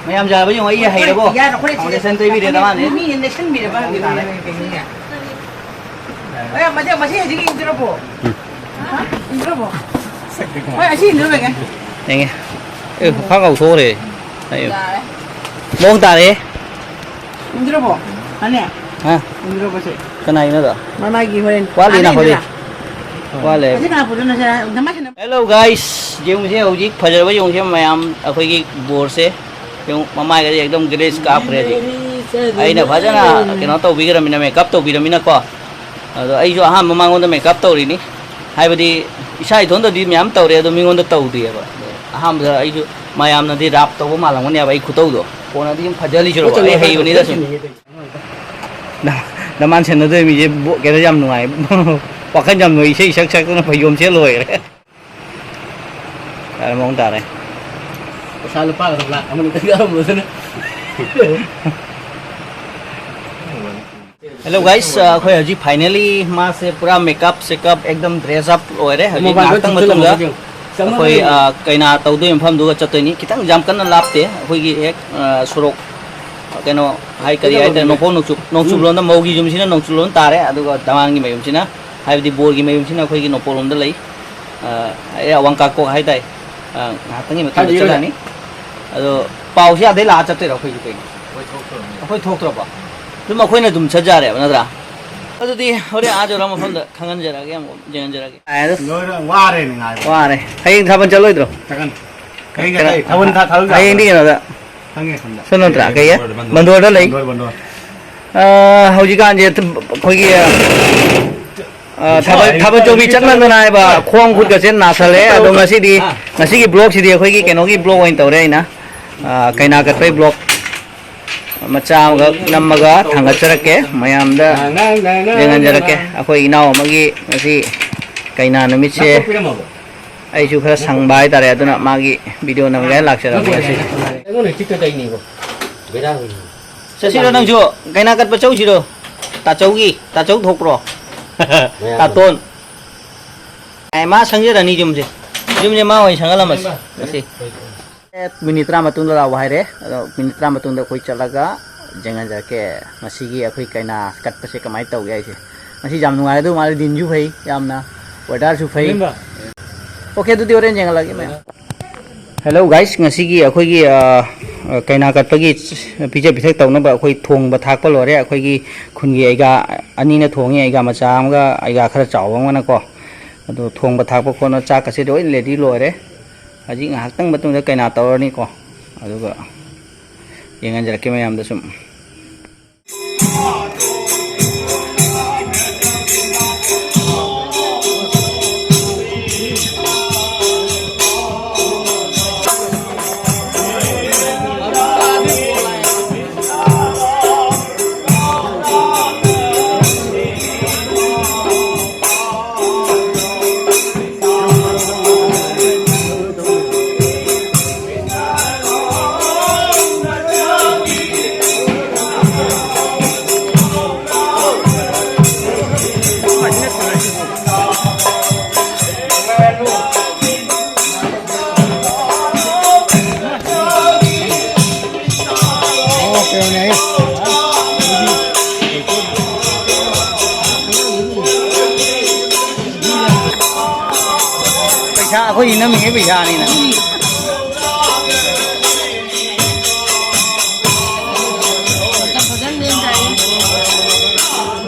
ꯃꯌꯥꯝ ꯌꯥꯔꯕ ꯌꯦꯡꯉꯣ, ꯑꯩ ꯍꯩꯔꯕꯣ? ꯌꯥꯔꯦ, ꯑꯩꯈꯣꯏ ꯁꯤꯗ foundation ꯇꯩꯕꯤꯔꯦ ꯅꯃꯥꯅꯦ꯫ ꯃꯤ ꯅꯦꯛꯁꯟꯕꯤꯔꯕ ꯍꯪꯉꯤꯅꯦ꯫ ꯇꯥꯔꯦ꯫ ꯑꯦ, ꯃꯁꯤ, ꯃꯁꯤ ꯍꯧꯖꯤꯛ ꯏꯟꯗ꯭ꯔꯕꯣ? ꯍꯥ? ꯏꯟꯗ꯭ꯔꯕꯣ? ꯍꯣꯏ, ꯑꯁꯤ ꯏꯟꯗ꯭ꯔꯕ ꯌꯦꯡꯒꯦ꯫ ꯌꯦꯡꯒꯦ꯫ ꯑꯦ, ꯈꯔ ꯉꯧꯊꯣꯛꯈ꯭ꯔꯦ꯫ ꯑꯩ ꯌꯥꯔꯦ꯫ ꯃꯑꯣꯡ ꯇꯥꯔꯦ꯫ ꯏꯟꯗ꯭ꯔꯕꯣ? ꯑꯅꯦ? ꯍꯥ? ꯏꯟꯗ꯭ꯔꯕꯣ ꯁꯦ? ꯀꯅꯥꯒꯤꯅꯣꯗꯣ? ꯃꯃꯥꯒꯤ ꯍꯣꯔꯦꯟ꯫ ꯋꯥꯠꯂꯤꯅ ꯑꯅꯦ ꯍꯧꯖꯤꯛ꯫ ꯏꯟꯗ꯭ꯔꯥ? ꯋꯥꯠꯂꯦ꯫ ꯑꯁꯤ ꯀꯅꯥ ꯄꯨꯗꯣꯏꯅꯣ ꯁꯦ? ꯅꯃꯥꯏ ꯁꯦ ꯅ- Hello guys, ꯌꯦꯡꯉꯨꯁꯦ ꯍꯧꯖꯤꯛ ꯐꯖꯔꯕ ꯌꯦꯡꯉꯨꯁꯦ ꯃꯌꯥꯝ ꯑꯩꯈꯣꯏꯒꯤ ꯕꯣꯔꯁꯦ꯫ ꯌꯦꯡꯉꯨ, ꯃꯃꯥꯏꯒꯁꯦ ꯑꯦꯛꯗꯝ ꯒ꯭ꯔꯦꯁ ꯀꯥꯞꯈ꯭ꯔꯦ ꯍꯧꯖꯤꯛ꯫ ꯑꯩꯅ ꯐꯖꯅ ꯀꯩꯅꯣ ꯇꯧꯕꯤꯈ꯭ꯔꯃꯤꯅ, ꯃꯦꯀꯞ ꯇꯧꯕꯤꯔꯃꯤꯅꯀꯣ꯫ ꯑꯗꯣ ꯑꯩꯁꯨ ꯑꯍꯥꯟꯕ ꯃꯉꯣꯟꯗ ꯃꯦꯀꯞ ꯇꯧꯔꯤꯅꯤ꯫ ꯍꯥꯏꯕꯗꯤ ꯏꯁꯥ ꯏꯊꯣꯟꯗꯗꯤ ꯃꯌꯥꯝ ꯇꯧꯔꯦ, ꯑꯗꯣ ꯃꯤꯉꯣꯟꯗ ꯇꯧꯗꯦꯕ꯫ ꯑꯍꯥꯟꯕꯗ ꯑꯩꯁꯨ ꯃꯌꯥꯝꯅꯗꯤ ꯔꯥꯞ ꯇꯧꯕ ꯃꯥꯜꯂꯝꯒꯅꯦꯕ ꯑꯩ ꯈꯨꯇꯧꯗꯣ꯫ ꯀꯣꯟꯅꯗꯤ ꯑꯗꯨꯝ ꯐꯖꯍꯜꯂꯤꯁꯤꯔꯣ? ꯑꯩ ꯍꯩꯕꯅꯤꯗ ꯁꯨꯝ꯫ ꯅ-, ꯅꯃꯥꯟ ꯁꯦꯟꯅꯗꯣꯏ ꯃꯤꯁꯦ ꯕꯣ-, ꯀꯩꯅꯣ ꯌꯥꯝ ꯅꯨꯡꯉꯥꯏ꯫ ꯋꯥꯈꯜ ꯌꯥꯝ ꯅꯨꯡꯉꯥꯏ, ꯏꯁꯩ ꯁꯛ ꯁꯛꯇꯅ ꯐꯩꯖꯣꯝ ꯁꯦꯠ ꯂꯣꯏꯈ꯭ꯔꯦ꯫ ꯌꯥꯔꯦ, ꯃꯑꯣꯡ ꯇꯥꯔꯦ꯫ ꯄꯩꯁꯥ ꯂꯨꯄꯥ ꯂꯥꯛ ꯑꯃ ꯑꯅꯤꯗꯪ ꯌꯥꯎꯔꯝꯕꯗꯨꯅ꯫ Hello guys, ꯑ, ꯑꯩꯈꯣꯏ ꯍꯧꯖꯤꯛ finally ꯃꯥꯁꯦ ꯄꯨꯔꯥ ꯃꯦꯀꯞ ꯁꯦꯀꯞ ꯑꯦꯛꯗꯝ ꯗ꯭ꯔꯦꯁ ꯑꯞ ꯂꯣꯏꯔꯦ꯫ ꯍꯧꯖꯤꯛ ꯃꯣꯕꯥꯏꯜꯗꯣ ꯉꯥꯏꯍꯥꯛꯇꯪ ꯆꯤꯡꯁꯤꯜꯂꯝꯃꯣ ꯃꯇꯨꯡꯗ ꯆꯤꯡ꯫ ꯑꯩꯈꯣꯏ, ꯑ, ꯀꯩꯅꯥ ꯇꯧꯗꯣꯏ ꯃꯐꯝꯗꯨꯒ ꯆꯠꯇꯣꯏꯅꯤ꯫ ꯈꯤꯇꯪ ꯌꯥꯝ ꯀꯟꯅ ꯂꯥꯞꯇꯦ꯫ ꯑꯩꯈꯣꯏꯒꯤ ꯍꯦꯛ, ꯑ, ꯁꯣꯔꯣꯛ, ꯑ, ꯀꯩꯅꯣ ꯍꯥꯏ, ꯀꯔꯤ ꯍꯥꯏꯇꯥꯔꯦ, ꯅꯣꯡꯄꯣꯛ ꯅꯣꯡꯆꯨꯞ, ꯅꯣꯡꯆꯨꯞ ꯎꯝ꯫ ꯂꯣꯝꯗ ꯃꯧꯒꯤ ꯌꯨꯝꯁꯤꯅ ꯅꯣꯡꯆꯨꯞ ꯂꯣꯝ ꯇꯥꯔꯦ, ꯑꯗꯨꯒ ꯗꯃꯥꯟꯒꯤ ꯃꯌꯨꯝꯁꯤꯅ, ꯍꯥꯏꯕꯗꯤ ꯕꯣꯔꯒꯤ ꯃꯌꯨꯝꯁꯤꯅ ꯑꯩꯈꯣꯏꯒꯤ ꯅꯣꯡꯄꯣꯛ ꯂꯣꯝꯗ ꯂꯩ꯫ ꯑ, ꯑꯦ, ꯋꯥꯡꯀꯥꯛꯀꯣꯛ ꯍꯥꯏꯇꯥꯔꯦ꯫ ꯑ, ꯉꯥꯏꯍꯥꯛꯇꯪꯒꯤ ꯃꯇꯨꯡꯗ ꯍꯥꯏꯕꯤꯌꯨꯅꯦ꯫ ꯆꯠꯂꯅꯤ꯫ ꯑꯗꯣ ꯄꯥꯎꯁꯤ ꯑꯗꯩ ꯂꯥꯛꯑ ꯆꯠꯇꯣꯏꯔꯣ ꯑꯩꯈꯣꯏꯁꯦ ꯀꯩꯅꯣ? ꯑꯩꯈꯣꯏ ꯊꯣꯛꯇ꯭ꯔꯕꯅꯤ꯫ ꯑꯩꯈꯣꯏ ꯊꯣꯛꯇ꯭ꯔꯕꯣ? ꯑꯗꯨꯝ ꯑꯩꯈꯣꯏꯅ ꯑꯗꯨꯝ ꯆꯠ ꯌꯥꯔꯦꯕ ꯅꯠꯇ꯭ꯔꯥ? ꯑꯗꯨꯗꯤ ꯍꯣꯔꯦꯟ ꯑꯥ ꯌꯧꯔ ꯃꯐꯝꯗ ꯈꯪꯍꯟꯖꯔꯛꯑꯒꯦ, ꯑꯃꯨꯛ ꯌꯦꯡꯍꯟꯖꯔꯛꯑꯒꯦ꯫ ꯂꯣꯏꯔꯦ, ꯋꯥꯔꯦꯅꯦ ꯉꯥꯏꯕ꯫ ꯋꯥꯔꯦ꯫ ꯍꯌꯦꯡ ꯊꯥꯕꯜ ꯆꯠꯂꯣꯏꯗ꯭ꯔꯣ? ꯆꯠꯀꯅꯤ꯫ ꯍꯌꯦꯡ ꯀꯩꯅꯣ, ꯆꯠꯂꯣꯏ꯫ ꯊꯥꯕꯜ ꯊꯥ-, ꯊꯥꯕꯜ ꯍꯌꯦꯡꯗꯤ ꯊꯥꯕꯜ꯫ ꯀꯩꯅꯣꯗ꯫ ꯈꯪꯉꯦ, ꯁꯣꯝꯗ꯫ ꯁꯣꯝ ꯅꯠꯇ꯭ꯔꯥ? ꯀꯩꯌꯦ? ꯕꯟꯗꯣꯔꯗ ꯂꯩ꯫ ꯕꯟꯗꯣꯔ, ꯕꯟꯗꯣꯔ꯫ ꯑ, ꯍꯧꯖꯤꯛꯀꯥꯟꯁꯦ ꯑꯩꯈꯣꯏꯒꯤ, ꯑ, ꯊꯥꯕꯜ, ꯊꯥꯕꯜ ꯆꯣꯡꯕꯤ ꯆꯠꯃꯟꯗꯅ ꯍꯥꯏꯕ ꯈꯣꯡ ꯈꯨꯠꯀꯁꯦ ꯅꯥꯁꯜꯂꯦ꯫ ꯑꯗꯣ ꯉꯁꯤꯗꯤ, ꯉꯁꯤꯒꯤ vlogꯁꯤꯗꯤ ꯑꯩꯈꯣꯏꯒꯤ ꯀꯩꯅꯣꯒꯤ vlog ꯑꯣꯏꯅ ꯇꯧꯔꯦ ꯑꯩꯅ꯫ ꯑ, ꯀꯩꯅꯥ ꯀꯠꯄꯩ vlog꯫ ꯃꯆꯥ ꯑꯃꯈꯛ ꯅꯝꯃꯒ ꯊꯥꯡꯒꯠꯆꯔꯛꯀꯦ, ꯃꯌꯥꯝꯗ ꯌꯦꯡꯍꯟꯖꯔꯛꯀꯦ꯫ ꯑꯩꯈꯣꯏ ꯏꯅꯥꯎ ꯑꯃꯒꯤ ꯉꯁꯤ ꯀꯩꯅꯥ ꯅꯨꯃꯤꯠꯁꯦ꯫ ꯑꯩꯁꯨ ꯈꯔ ꯁꯪꯕ ꯍꯥꯏꯇꯥꯔꯦ, ꯑꯗꯨꯅ ꯃꯥꯒꯤ ꯚꯤꯗꯤꯑꯣ ꯅꯝꯒꯦ ꯍꯥꯏꯅ ꯂꯥꯛꯆꯔꯕꯅꯦ ꯉꯁꯤ꯫ ꯑꯩꯉꯣꯟꯗ ꯈꯤꯛꯇ ꯇꯩꯅꯤꯕꯣ꯫ ꯕꯦꯔꯥ ꯍꯨꯏ꯫ ꯆꯠꯁꯤꯔꯣ ꯅꯪꯁꯨ? ꯀꯩꯅꯥ ꯀꯠꯄ ꯆꯧꯁꯤꯔꯣ? ꯇꯥꯆꯧꯒꯤ, ꯇꯥꯆꯧ ꯊꯣꯛꯄ꯭ꯔꯣ? ꯃꯌꯥꯝ꯫ ꯇꯥꯇꯣꯟ꯫ ꯑꯦ, ꯃꯥ ꯁꯪꯖꯔꯅꯤ ꯌꯨꯝꯁꯦ꯫ ꯌꯨꯝꯁꯦ ꯃꯥ ꯑꯣꯏꯅ ꯁꯪꯍꯜꯂꯝꯃꯁꯤ ꯉꯁꯤ꯫ ꯃꯤꯅꯤꯠ ꯇꯔꯥ ꯃꯇꯨꯡꯗ ꯂꯥꯛꯑꯣ ꯍꯥꯏꯔꯦ꯫ ꯑꯗꯣ ꯃꯤꯅꯤꯠ ꯇꯔꯥ ꯃꯇꯨꯡꯗ ꯑꯩꯈꯣꯏ ꯆꯠꯂꯒ ꯌꯦꯡꯍꯟꯖꯔꯛꯀꯦ꯫ ꯉꯁꯤꯒꯤ ꯑꯩꯈꯣꯏ ꯀꯩꯅꯥ ꯀꯠꯄꯁꯦ ꯀꯃꯥꯏꯅ ꯇꯧꯒꯦ ꯍꯥꯏꯁꯦ꯫ ꯉꯁꯤ ꯌꯥꯝ ꯅꯨꯡꯉꯥꯏꯒꯗꯧ ꯃꯥꯜꯂꯦ, ꯗꯤꯟꯁꯨ ꯐꯩ ꯌꯥꯝꯅ, ꯋꯦꯗꯔꯁꯨ ꯐꯩ꯫ ꯏꯕꯦꯝꯃ꯫ ꯑꯣꯀꯦ, ꯑꯗꯨꯗꯤ ꯍꯣꯔꯦꯟ ꯌꯦꯡꯍꯜꯂꯒꯦ ꯃꯌꯥꯝ꯫ Hello guys, ꯉꯁꯤꯒꯤ ꯑꯩꯈꯣꯏꯒꯤ, ꯑ, ꯑ, ꯀꯩꯅꯥ ꯀꯠꯄꯒꯤ ꯄꯤꯖ ꯄꯤꯊꯛ ꯇꯧꯅꯕ ꯑꯩꯈꯣꯏ ꯊꯣꯡꯕ ꯊꯥꯛꯄ ꯂꯣꯏꯔꯦ꯫ ꯑꯩꯈꯣꯏꯒꯤ ꯈꯨꯟꯒꯤ ꯑꯩꯒꯥ ꯑꯅꯤꯅ ꯊꯣꯡꯉꯤ, ꯑꯩꯒꯥ ꯃꯆꯥ ꯑꯃꯒ ꯑꯩꯒꯥ ꯈꯔ ꯆꯥꯎꯕ ꯑꯃꯒꯅꯀꯣ꯫ ꯑꯗꯣ ꯊꯣꯡꯕ ꯊꯥꯛꯄ ꯈꯣꯠꯅ ꯆꯥꯛꯀꯁꯦ ꯂꯣꯏ ꯔꯦꯗꯤ ꯂꯣꯏꯔꯦ꯫ ꯍꯧꯖꯤꯛ ꯉꯥꯏꯍꯥꯛꯇꯪ ꯃꯇꯨꯡꯗ ꯀꯩꯅꯥ ꯇꯧꯔꯅꯤꯀꯣ꯫ ꯑꯗꯨꯒ ꯌꯦꯡꯍꯟꯖꯔꯛꯀꯦ ꯃꯌꯥꯝꯗ ꯁꯨꯝ꯫ ꯄꯩꯁꯥ ꯑꯩꯈꯣꯏ ꯏꯅꯝꯃꯤꯉꯩ ꯄꯩꯁꯥꯅꯤꯅ꯫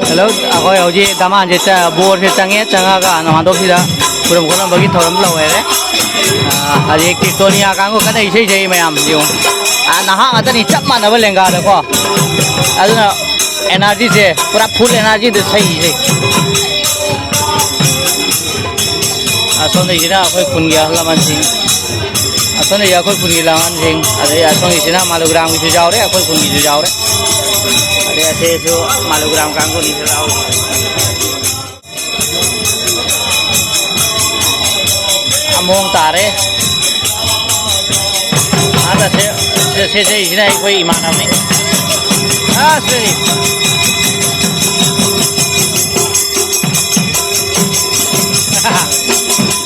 ꯍꯜꯂꯣ, ꯑꯩꯈꯣꯏ ꯍꯧꯖꯤꯛ ꯗꯃꯥꯟꯁꯦ ꯆ-, ꯕꯣꯔꯁꯦ ꯆꯪꯉꯦ, ꯆꯪꯉꯒ ꯅꯣꯡꯉꯥꯟꯗꯣꯛꯁꯤꯗ ꯈꯨꯔꯨꯝ ꯈꯣꯠꯂꯝꯕꯒꯤ ꯊꯧꯔꯝ ꯂꯧꯋꯦꯔꯦ꯫ ꯑꯥ, ꯍꯧꯖꯤꯛ ꯀ꯭ꯔꯤꯁꯇꯣꯅꯤꯌꯥ ꯀꯥꯡꯕꯨ ꯀꯟꯅ ꯏꯁꯩ ꯁꯛꯏ ꯃꯌꯥꯝ ꯌꯦꯡꯉꯨ꯫ ꯑꯥ, ꯅꯍꯥ ꯉꯥꯛꯇꯅꯤ, ꯆꯞ ꯃꯥꯟꯅꯕ ꯂꯦꯡꯒꯥꯗꯀꯣ꯫ ꯑꯗꯨꯅ energy ꯁꯦ ꯄꯨꯔꯥ full energy ꯗ ꯁꯛꯏꯁꯦ꯫ ꯑꯁꯣꯝꯗꯒꯤꯁꯤꯅ ꯑꯩꯈꯣꯏ ꯈꯨꯟꯒꯤ ꯑꯍꯜ ꯂꯃꯟꯁꯤꯡ, ꯑꯁꯣꯝꯗꯒꯤ ꯑꯩꯈꯣꯏ ꯈꯨꯟꯒꯤ ꯂꯃꯟꯁꯤꯡ, ꯑꯗꯩ ꯑꯁꯣꯝꯒꯤꯁꯤꯅ ꯃꯥꯂꯨꯒ꯭ꯔꯥꯝꯒꯤꯁꯨ ꯌꯥꯎꯔꯦ, ꯑꯩꯈꯣꯏ ꯈꯨꯟꯒꯤꯁꯨ ꯌꯥꯎꯔꯦ, ꯑꯗꯩ ꯑꯁꯤꯁꯨ ꯃꯥꯂꯨꯒ꯭ꯔꯥꯝ ꯀꯥꯡꯕꯨꯅꯤꯁꯨ ꯌꯥꯎꯔꯦ꯫ ꯃꯑꯣꯡ ꯇꯥꯔꯦ꯫ ꯑꯥꯗ ꯁꯦ-, ꯁꯦ-, ꯁꯦ-, ꯁꯦ-, ꯁꯤꯅ ꯑꯩꯈꯣꯏ ꯏꯃꯥꯟꯅꯕꯅꯤ꯫ ꯑꯁ!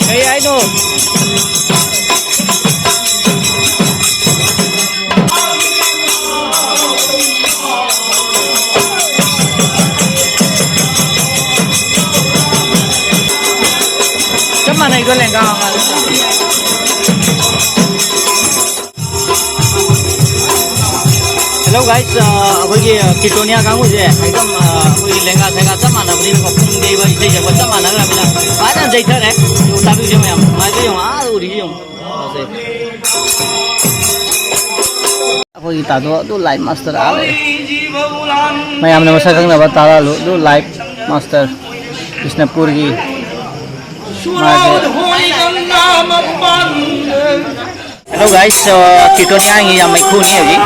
ꯀꯩ ꯍꯥꯏꯅꯣ? ꯆꯞ ꯃꯥꯟꯅꯩꯀꯣ ꯂꯦꯡꯒꯥ꯫ Hello guys, ꯑ, ꯑꯩꯈꯣꯏꯒꯤ ꯀꯤꯇꯣꯅꯤꯌꯥ ꯀꯥꯡꯕꯨꯁꯦ ꯑꯦꯛꯗꯝ, ꯑ, ꯑꯩꯈꯣꯏꯒꯤ ꯂꯦꯡꯒꯥ ꯁꯦꯡꯒꯥ ꯆꯞ ꯃꯥꯟꯅꯕꯅꯤꯅꯀꯣ, ꯄꯨꯡ ꯌꯩꯕ, ꯏꯁꯩ ꯁꯛꯄ ꯆꯞ ꯃꯥꯟꯅꯈ꯭ꯔꯕꯅꯤꯅ ꯐꯖꯅ ꯌꯩꯊꯔꯦ꯫ ꯇꯥꯕꯤꯌꯨꯁꯦ ꯃꯌꯥꯝ, ꯅꯨꯡꯉꯥꯏꯕ꯭ꯔꯥ ꯌꯦꯡꯉꯣ, ꯑꯥ ꯎꯔꯤꯁꯦ ꯌꯦꯡꯉꯣ꯫ ꯑꯩꯈꯣꯏꯒꯤ ꯇꯥꯗꯣ ꯑꯗꯨ ꯂꯥꯏꯠ ꯃꯥꯁꯇꯔ ꯑꯥ ꯂꯩꯔꯦ꯫ ꯃꯌꯥꯝꯅ ꯃꯁꯛ ꯈꯪꯅꯕ ꯇꯥꯔꯥꯂꯨ ꯑꯗꯨ ꯂꯥꯏꯠ ꯃꯥꯁꯇꯔ ꯕꯤꯁꯅꯨꯄꯨꯔꯒꯤ ꯃꯥꯁꯦ꯫ Hello guys, ꯀꯤꯇꯣꯅꯤꯌꯥꯒꯤ ꯌꯥꯝ ꯃꯩꯈꯨꯅꯤ ꯍꯧꯖꯤꯛ,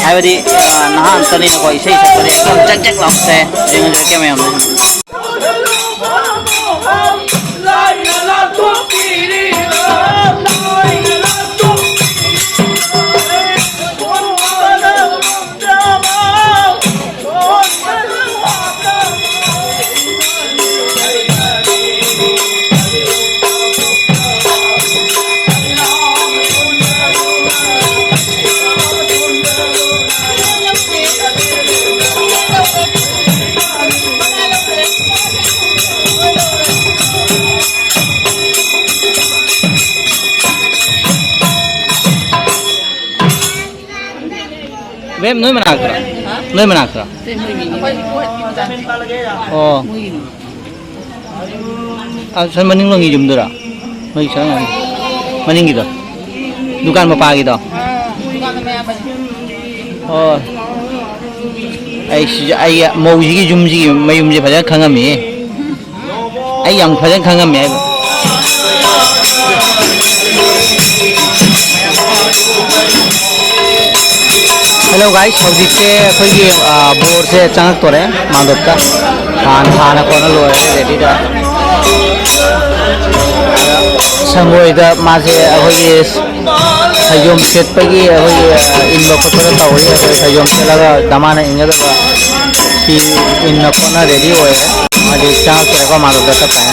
ꯍꯥꯏꯕꯗꯤ, ꯑ, ꯅꯍꯥ ꯉꯥꯛꯇꯅꯤꯅꯀꯣ, ꯏꯁꯩ ꯁꯛꯄꯗꯤ ꯑꯦꯛꯗꯝ ꯆꯛ ꯆꯛ ꯂꯥꯎꯁꯦ꯫ ꯌꯦꯡꯉꯨꯁꯦ ꯀꯦꯃꯦꯔꯥ ꯃꯦꯟ꯫ ꯃꯦꯝ, ꯅꯣꯏ ꯃꯅꯥꯛꯇꯔꯣ? ꯅꯣꯏ ꯃꯅꯥꯛꯇꯔꯣ? ꯑꯣ꯫ ꯑꯁꯣꯝ ꯃꯅꯤꯡꯂꯣꯝꯒꯤ ꯌꯨꯝꯗꯨꯔꯣ? ꯅꯣꯏ ꯁꯣꯝ ꯃꯅꯤꯡꯒꯤꯗꯣ? ꯗꯨꯀꯥꯟ ꯃꯄꯥꯒꯤꯗꯣ? ꯑꯣ꯫ ꯑꯩ ꯁꯤ-, ꯑꯩ ꯃꯧꯁꯤꯒꯤ ꯌꯨꯝꯁꯤꯒꯤ ꯃꯌꯨꯝꯁꯦ ꯐꯖꯅ ꯈꯪꯉꯝꯃꯤꯍꯦ꯫ ꯑꯩ ꯌꯥꯝ ꯐꯖꯅ ꯈꯪꯉꯝꯃꯦ ꯍꯥꯏꯕ꯫ Hello guys, ꯍꯧꯖꯤꯛꯁꯦ ꯑꯩꯈꯣꯏꯒꯤ, ꯑ, ꯕꯣꯔꯁꯦ ꯆꯪꯉꯛꯇꯣꯔꯦ ꯃꯥꯡꯗꯣꯞꯇ꯫ ꯐꯥꯟ ꯊꯥꯅ ꯈꯣꯠꯅ ꯂꯣꯏꯔꯦ ꯔꯦꯗꯤꯗ꯫ ꯁꯪꯒꯣꯏꯗ ꯃꯥꯁꯦ ꯑꯩꯈꯣꯏꯒꯤ ꯐꯩꯖꯣꯝ ꯁꯦꯠꯄꯒꯤ ꯑꯩꯈꯣꯏꯒꯤ, ꯑ, ꯏꯟꯕ ꯈꯣꯠꯄꯗ ꯇꯧꯔꯤ꯫ ꯑꯩꯈꯣꯏ ꯐꯩꯖꯣꯝ ꯁꯦꯠꯂꯒ ꯗꯃꯥꯅ ꯏꯟꯒꯗꯕ ꯁꯤ ꯏꯟꯅ ꯈꯣꯠꯅ ꯔꯦꯗꯤ ꯑꯣꯏꯔꯦ꯫ ꯃꯥꯗꯤ ꯆꯪꯉꯛꯇꯣꯔꯦꯀꯣ, ꯃꯥꯗꯣ ꯆꯠꯈ꯭ꯔꯦ꯫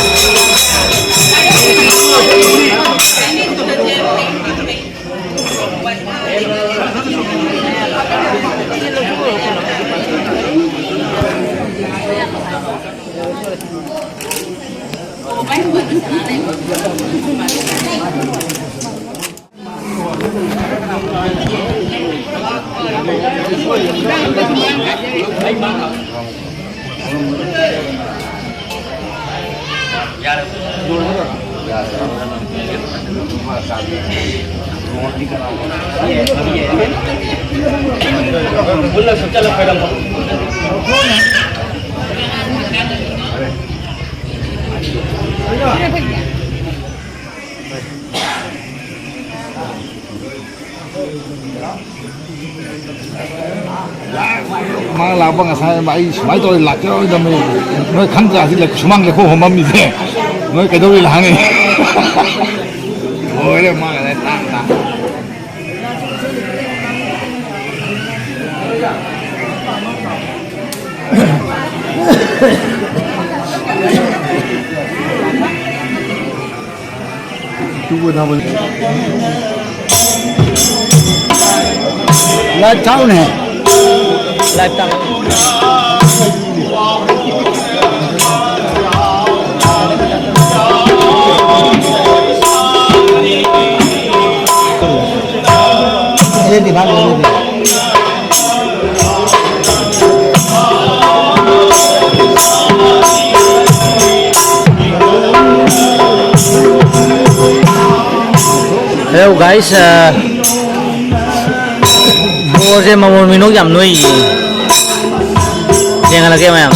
ꯃꯥ ꯂꯥꯛꯄ ꯉꯁꯥꯏ ꯑꯩ ꯁꯨꯃꯥꯏꯅ ꯇꯧꯔ ꯂꯥꯛꯆꯔꯣꯏꯗꯕꯅꯤ꯫ ꯅꯣꯏ ꯈꯪꯗ꯭ꯔꯥ ꯁꯤ ꯂꯩ-, ꯁꯨꯃꯥꯡ ꯂꯩꯈꯣꯝ ꯍꯣꯝꯃꯝꯃꯤꯁꯦ? ꯅꯣꯏ ꯀꯩꯗꯧꯔꯤ ꯂꯥꯛꯍꯪꯉꯤ? ꯂꯣꯏꯔꯦ ꯃꯥ ꯉꯁꯥꯏ ꯇꯥꯡ ꯇꯥꯡ꯫ Live sound है। Live sound। ये दिखा दो, ये दिखा। Hello guys, uh, ꯕꯣꯜꯁꯦ ꯃꯃꯣꯟ ꯃꯤꯅꯣꯛ ꯌꯥꯝ ꯅꯣꯏꯌꯦ꯫ ꯌꯦꯡꯍꯜꯂꯒꯦ ꯃꯌꯥꯝ꯫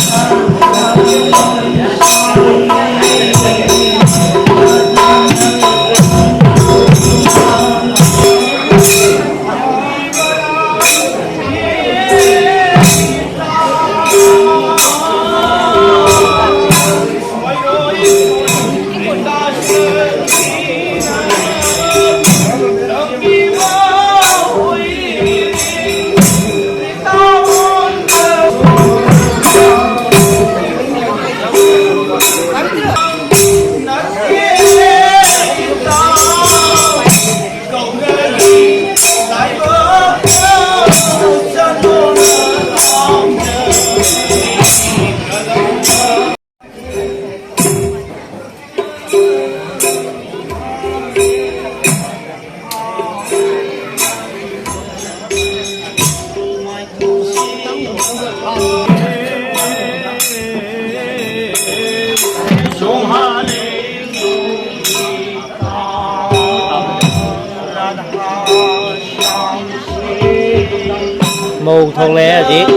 ꯃꯧ ꯊꯣꯛꯂꯛꯑꯦ ꯍꯧꯖꯤꯛ꯫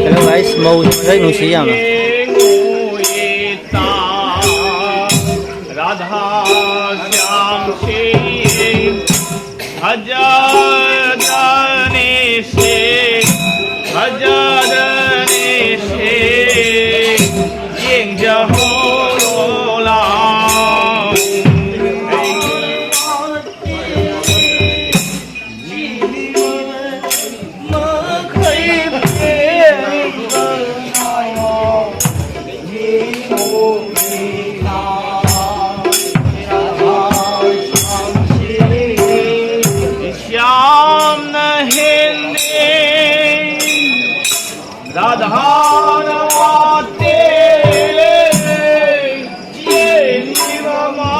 Hello guys, ꯃꯧꯁꯦ ꯃꯁꯛ ꯅꯨꯡꯁꯤ ꯌꯥꯝꯅ꯫ राधा श्याम श्री भजन से, भजन से, ये जहोला। श्याम नहीं राधा रमाते ये निरमा।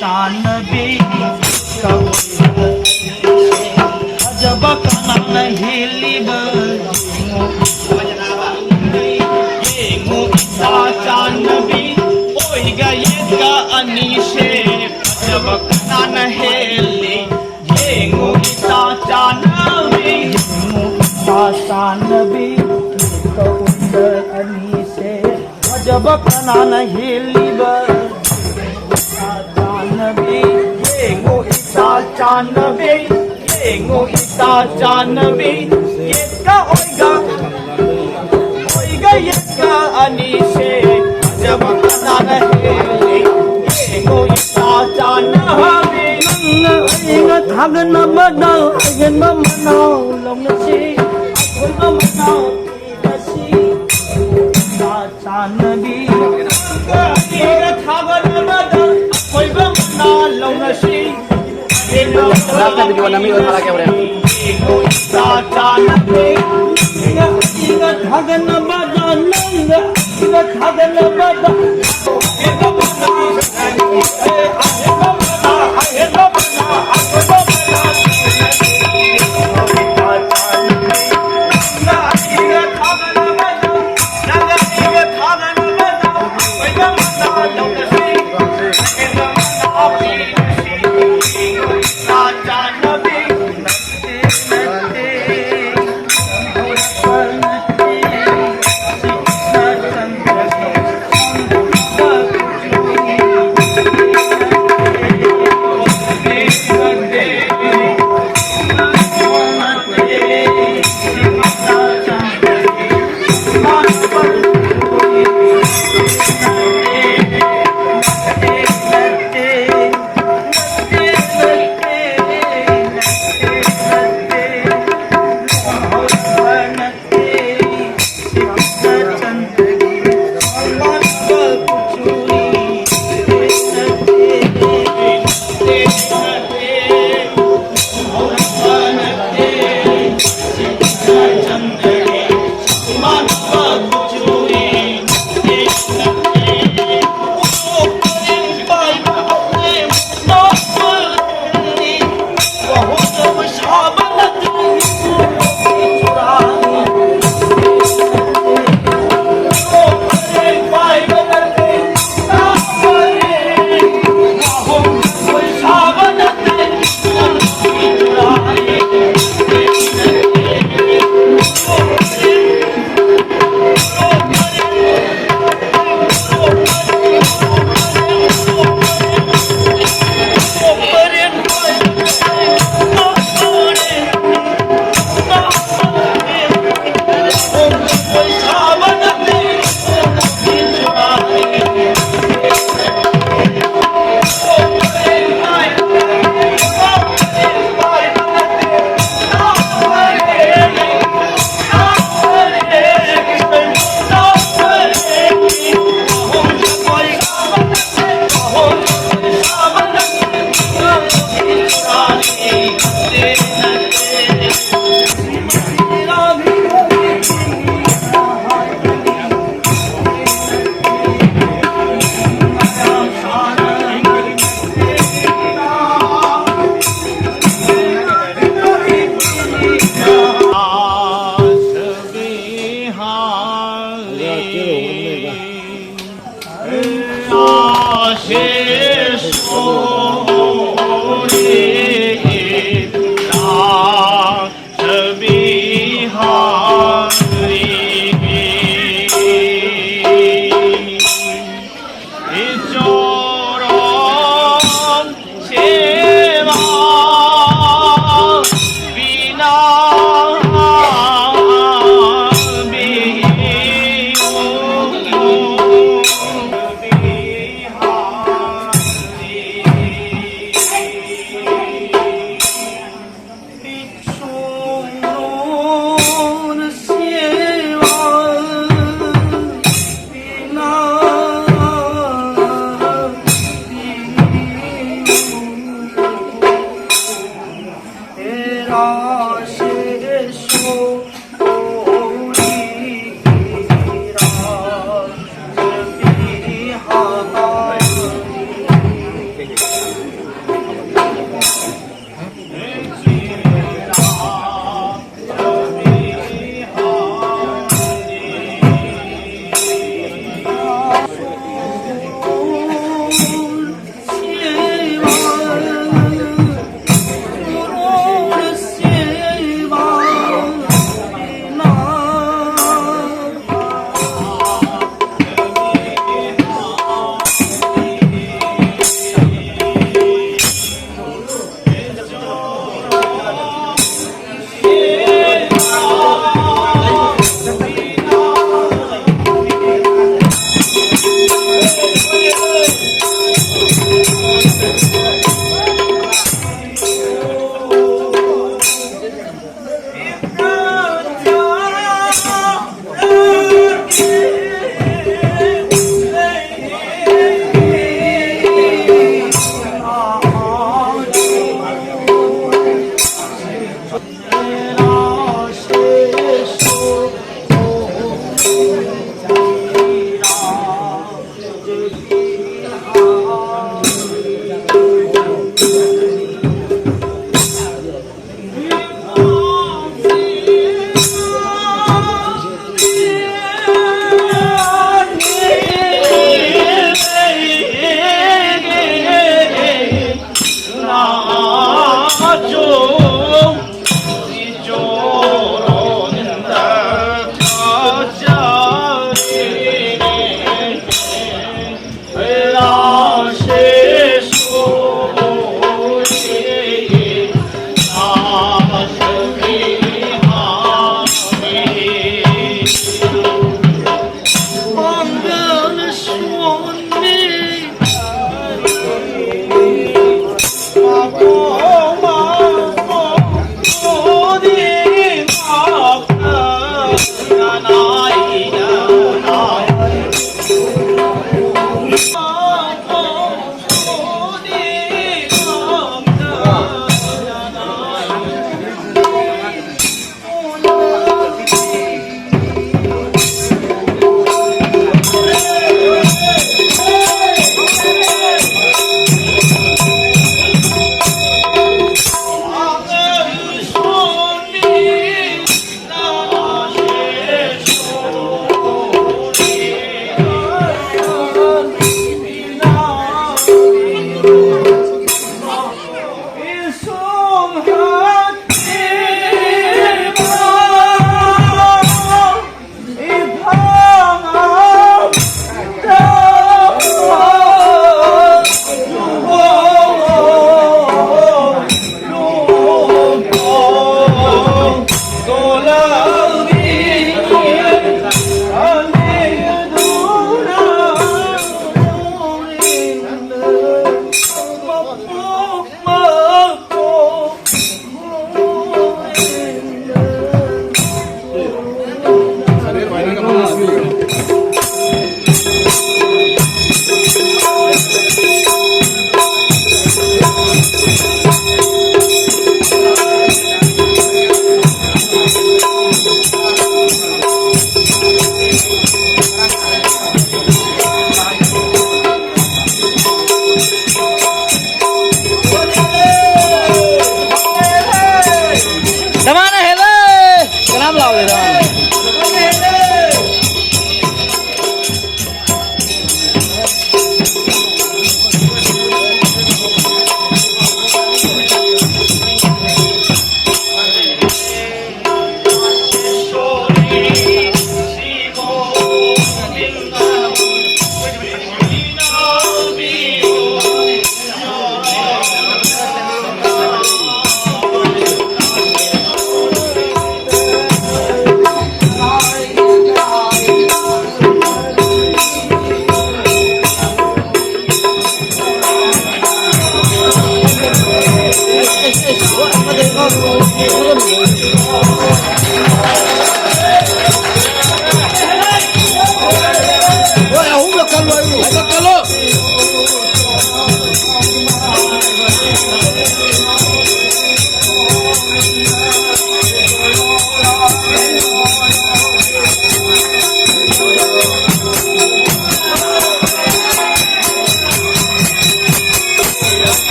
ꯆꯥꯟꯅꯕꯤ ꯐꯖꯕ ꯀꯅꯥꯅ ꯍꯦꯜꯂꯤꯕ? ꯌꯦꯡꯉꯨ ꯏꯇꯥ ꯆꯥꯟꯅꯕꯤ, ꯑꯣꯏꯒ ꯌꯦꯠꯀ ꯑꯅꯤꯁꯦ ꯐꯖꯕ ꯀꯅꯥꯅ ꯍꯦꯜꯂꯤ? ꯌꯦꯡꯉꯨ ꯏꯇꯥ ꯆꯥꯟꯅꯕꯤ, ꯌꯦꯡꯉꯨ ꯏꯇꯥ ꯆꯥꯟꯅꯕꯤ, ꯌꯦꯠꯀ ꯑꯣꯏꯒ ꯑꯅꯤꯁꯦ ꯐꯖꯕ ꯀꯅꯥꯅ ꯍꯦꯜꯂꯤꯕ? ꯏꯇꯥ ꯆꯥꯟꯅꯕꯤ, ꯌꯦꯡꯉꯨ ꯏꯇꯥ ꯆꯥꯟꯅꯕꯤ, ꯌꯦꯡꯉꯨ ꯏꯇꯥ ꯆꯥꯟꯅꯕꯤ, ꯌꯦꯠꯀ ꯑꯣꯏꯒ, ꯑꯣꯏꯒ ꯌꯦꯠꯀ ꯑꯅꯤꯁꯦ ꯐꯖꯕ ꯀꯅꯥꯅ ꯍꯦꯜꯂꯤ? ꯌꯦꯡꯉꯣ ꯏꯆꯥ ꯆꯥꯅ ꯍꯥꯞꯄꯤ꯫ ꯅꯪꯅ ꯑꯩꯒ ꯊꯥꯒꯠꯅꯕꯗ ꯑꯍꯦꯟꯕ ꯃꯅꯥꯎ ꯂꯧꯅꯁꯤ, ꯑꯀꯣꯏꯕ ꯃꯅꯥꯎ ꯄꯤꯔꯁꯤ꯫ ꯏꯆꯥ ꯆꯥꯅꯕꯤ꯫ ꯅꯪꯒ ꯑꯩꯒ ꯊꯥꯒꯠꯅꯕꯗ ꯑꯀꯣꯏꯕ ꯃꯅꯥꯎ ꯂꯧꯅꯁꯤ꯫ ꯂꯥꯁꯇ ꯚꯤꯗꯤꯑꯣ ꯅꯝꯃꯤ ꯑꯣꯏ ꯊꯥꯔꯛꯀꯦ ꯍꯣꯔꯦꯟ꯫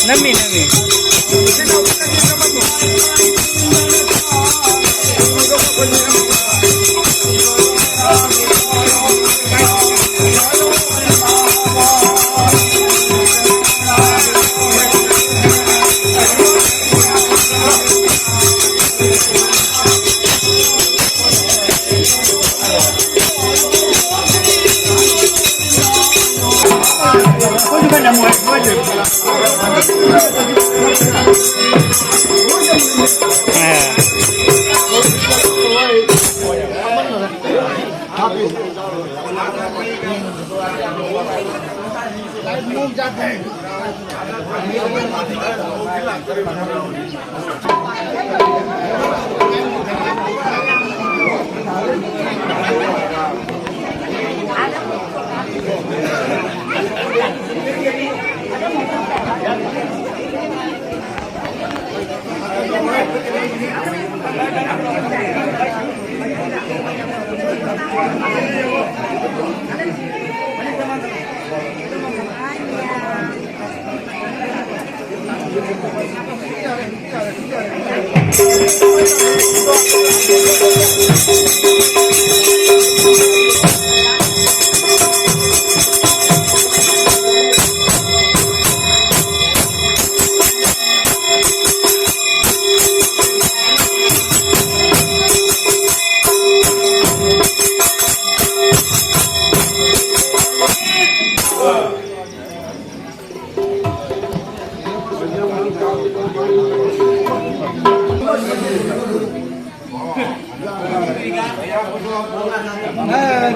ꯅꯝꯃꯤ, ꯅꯝꯃꯤ꯫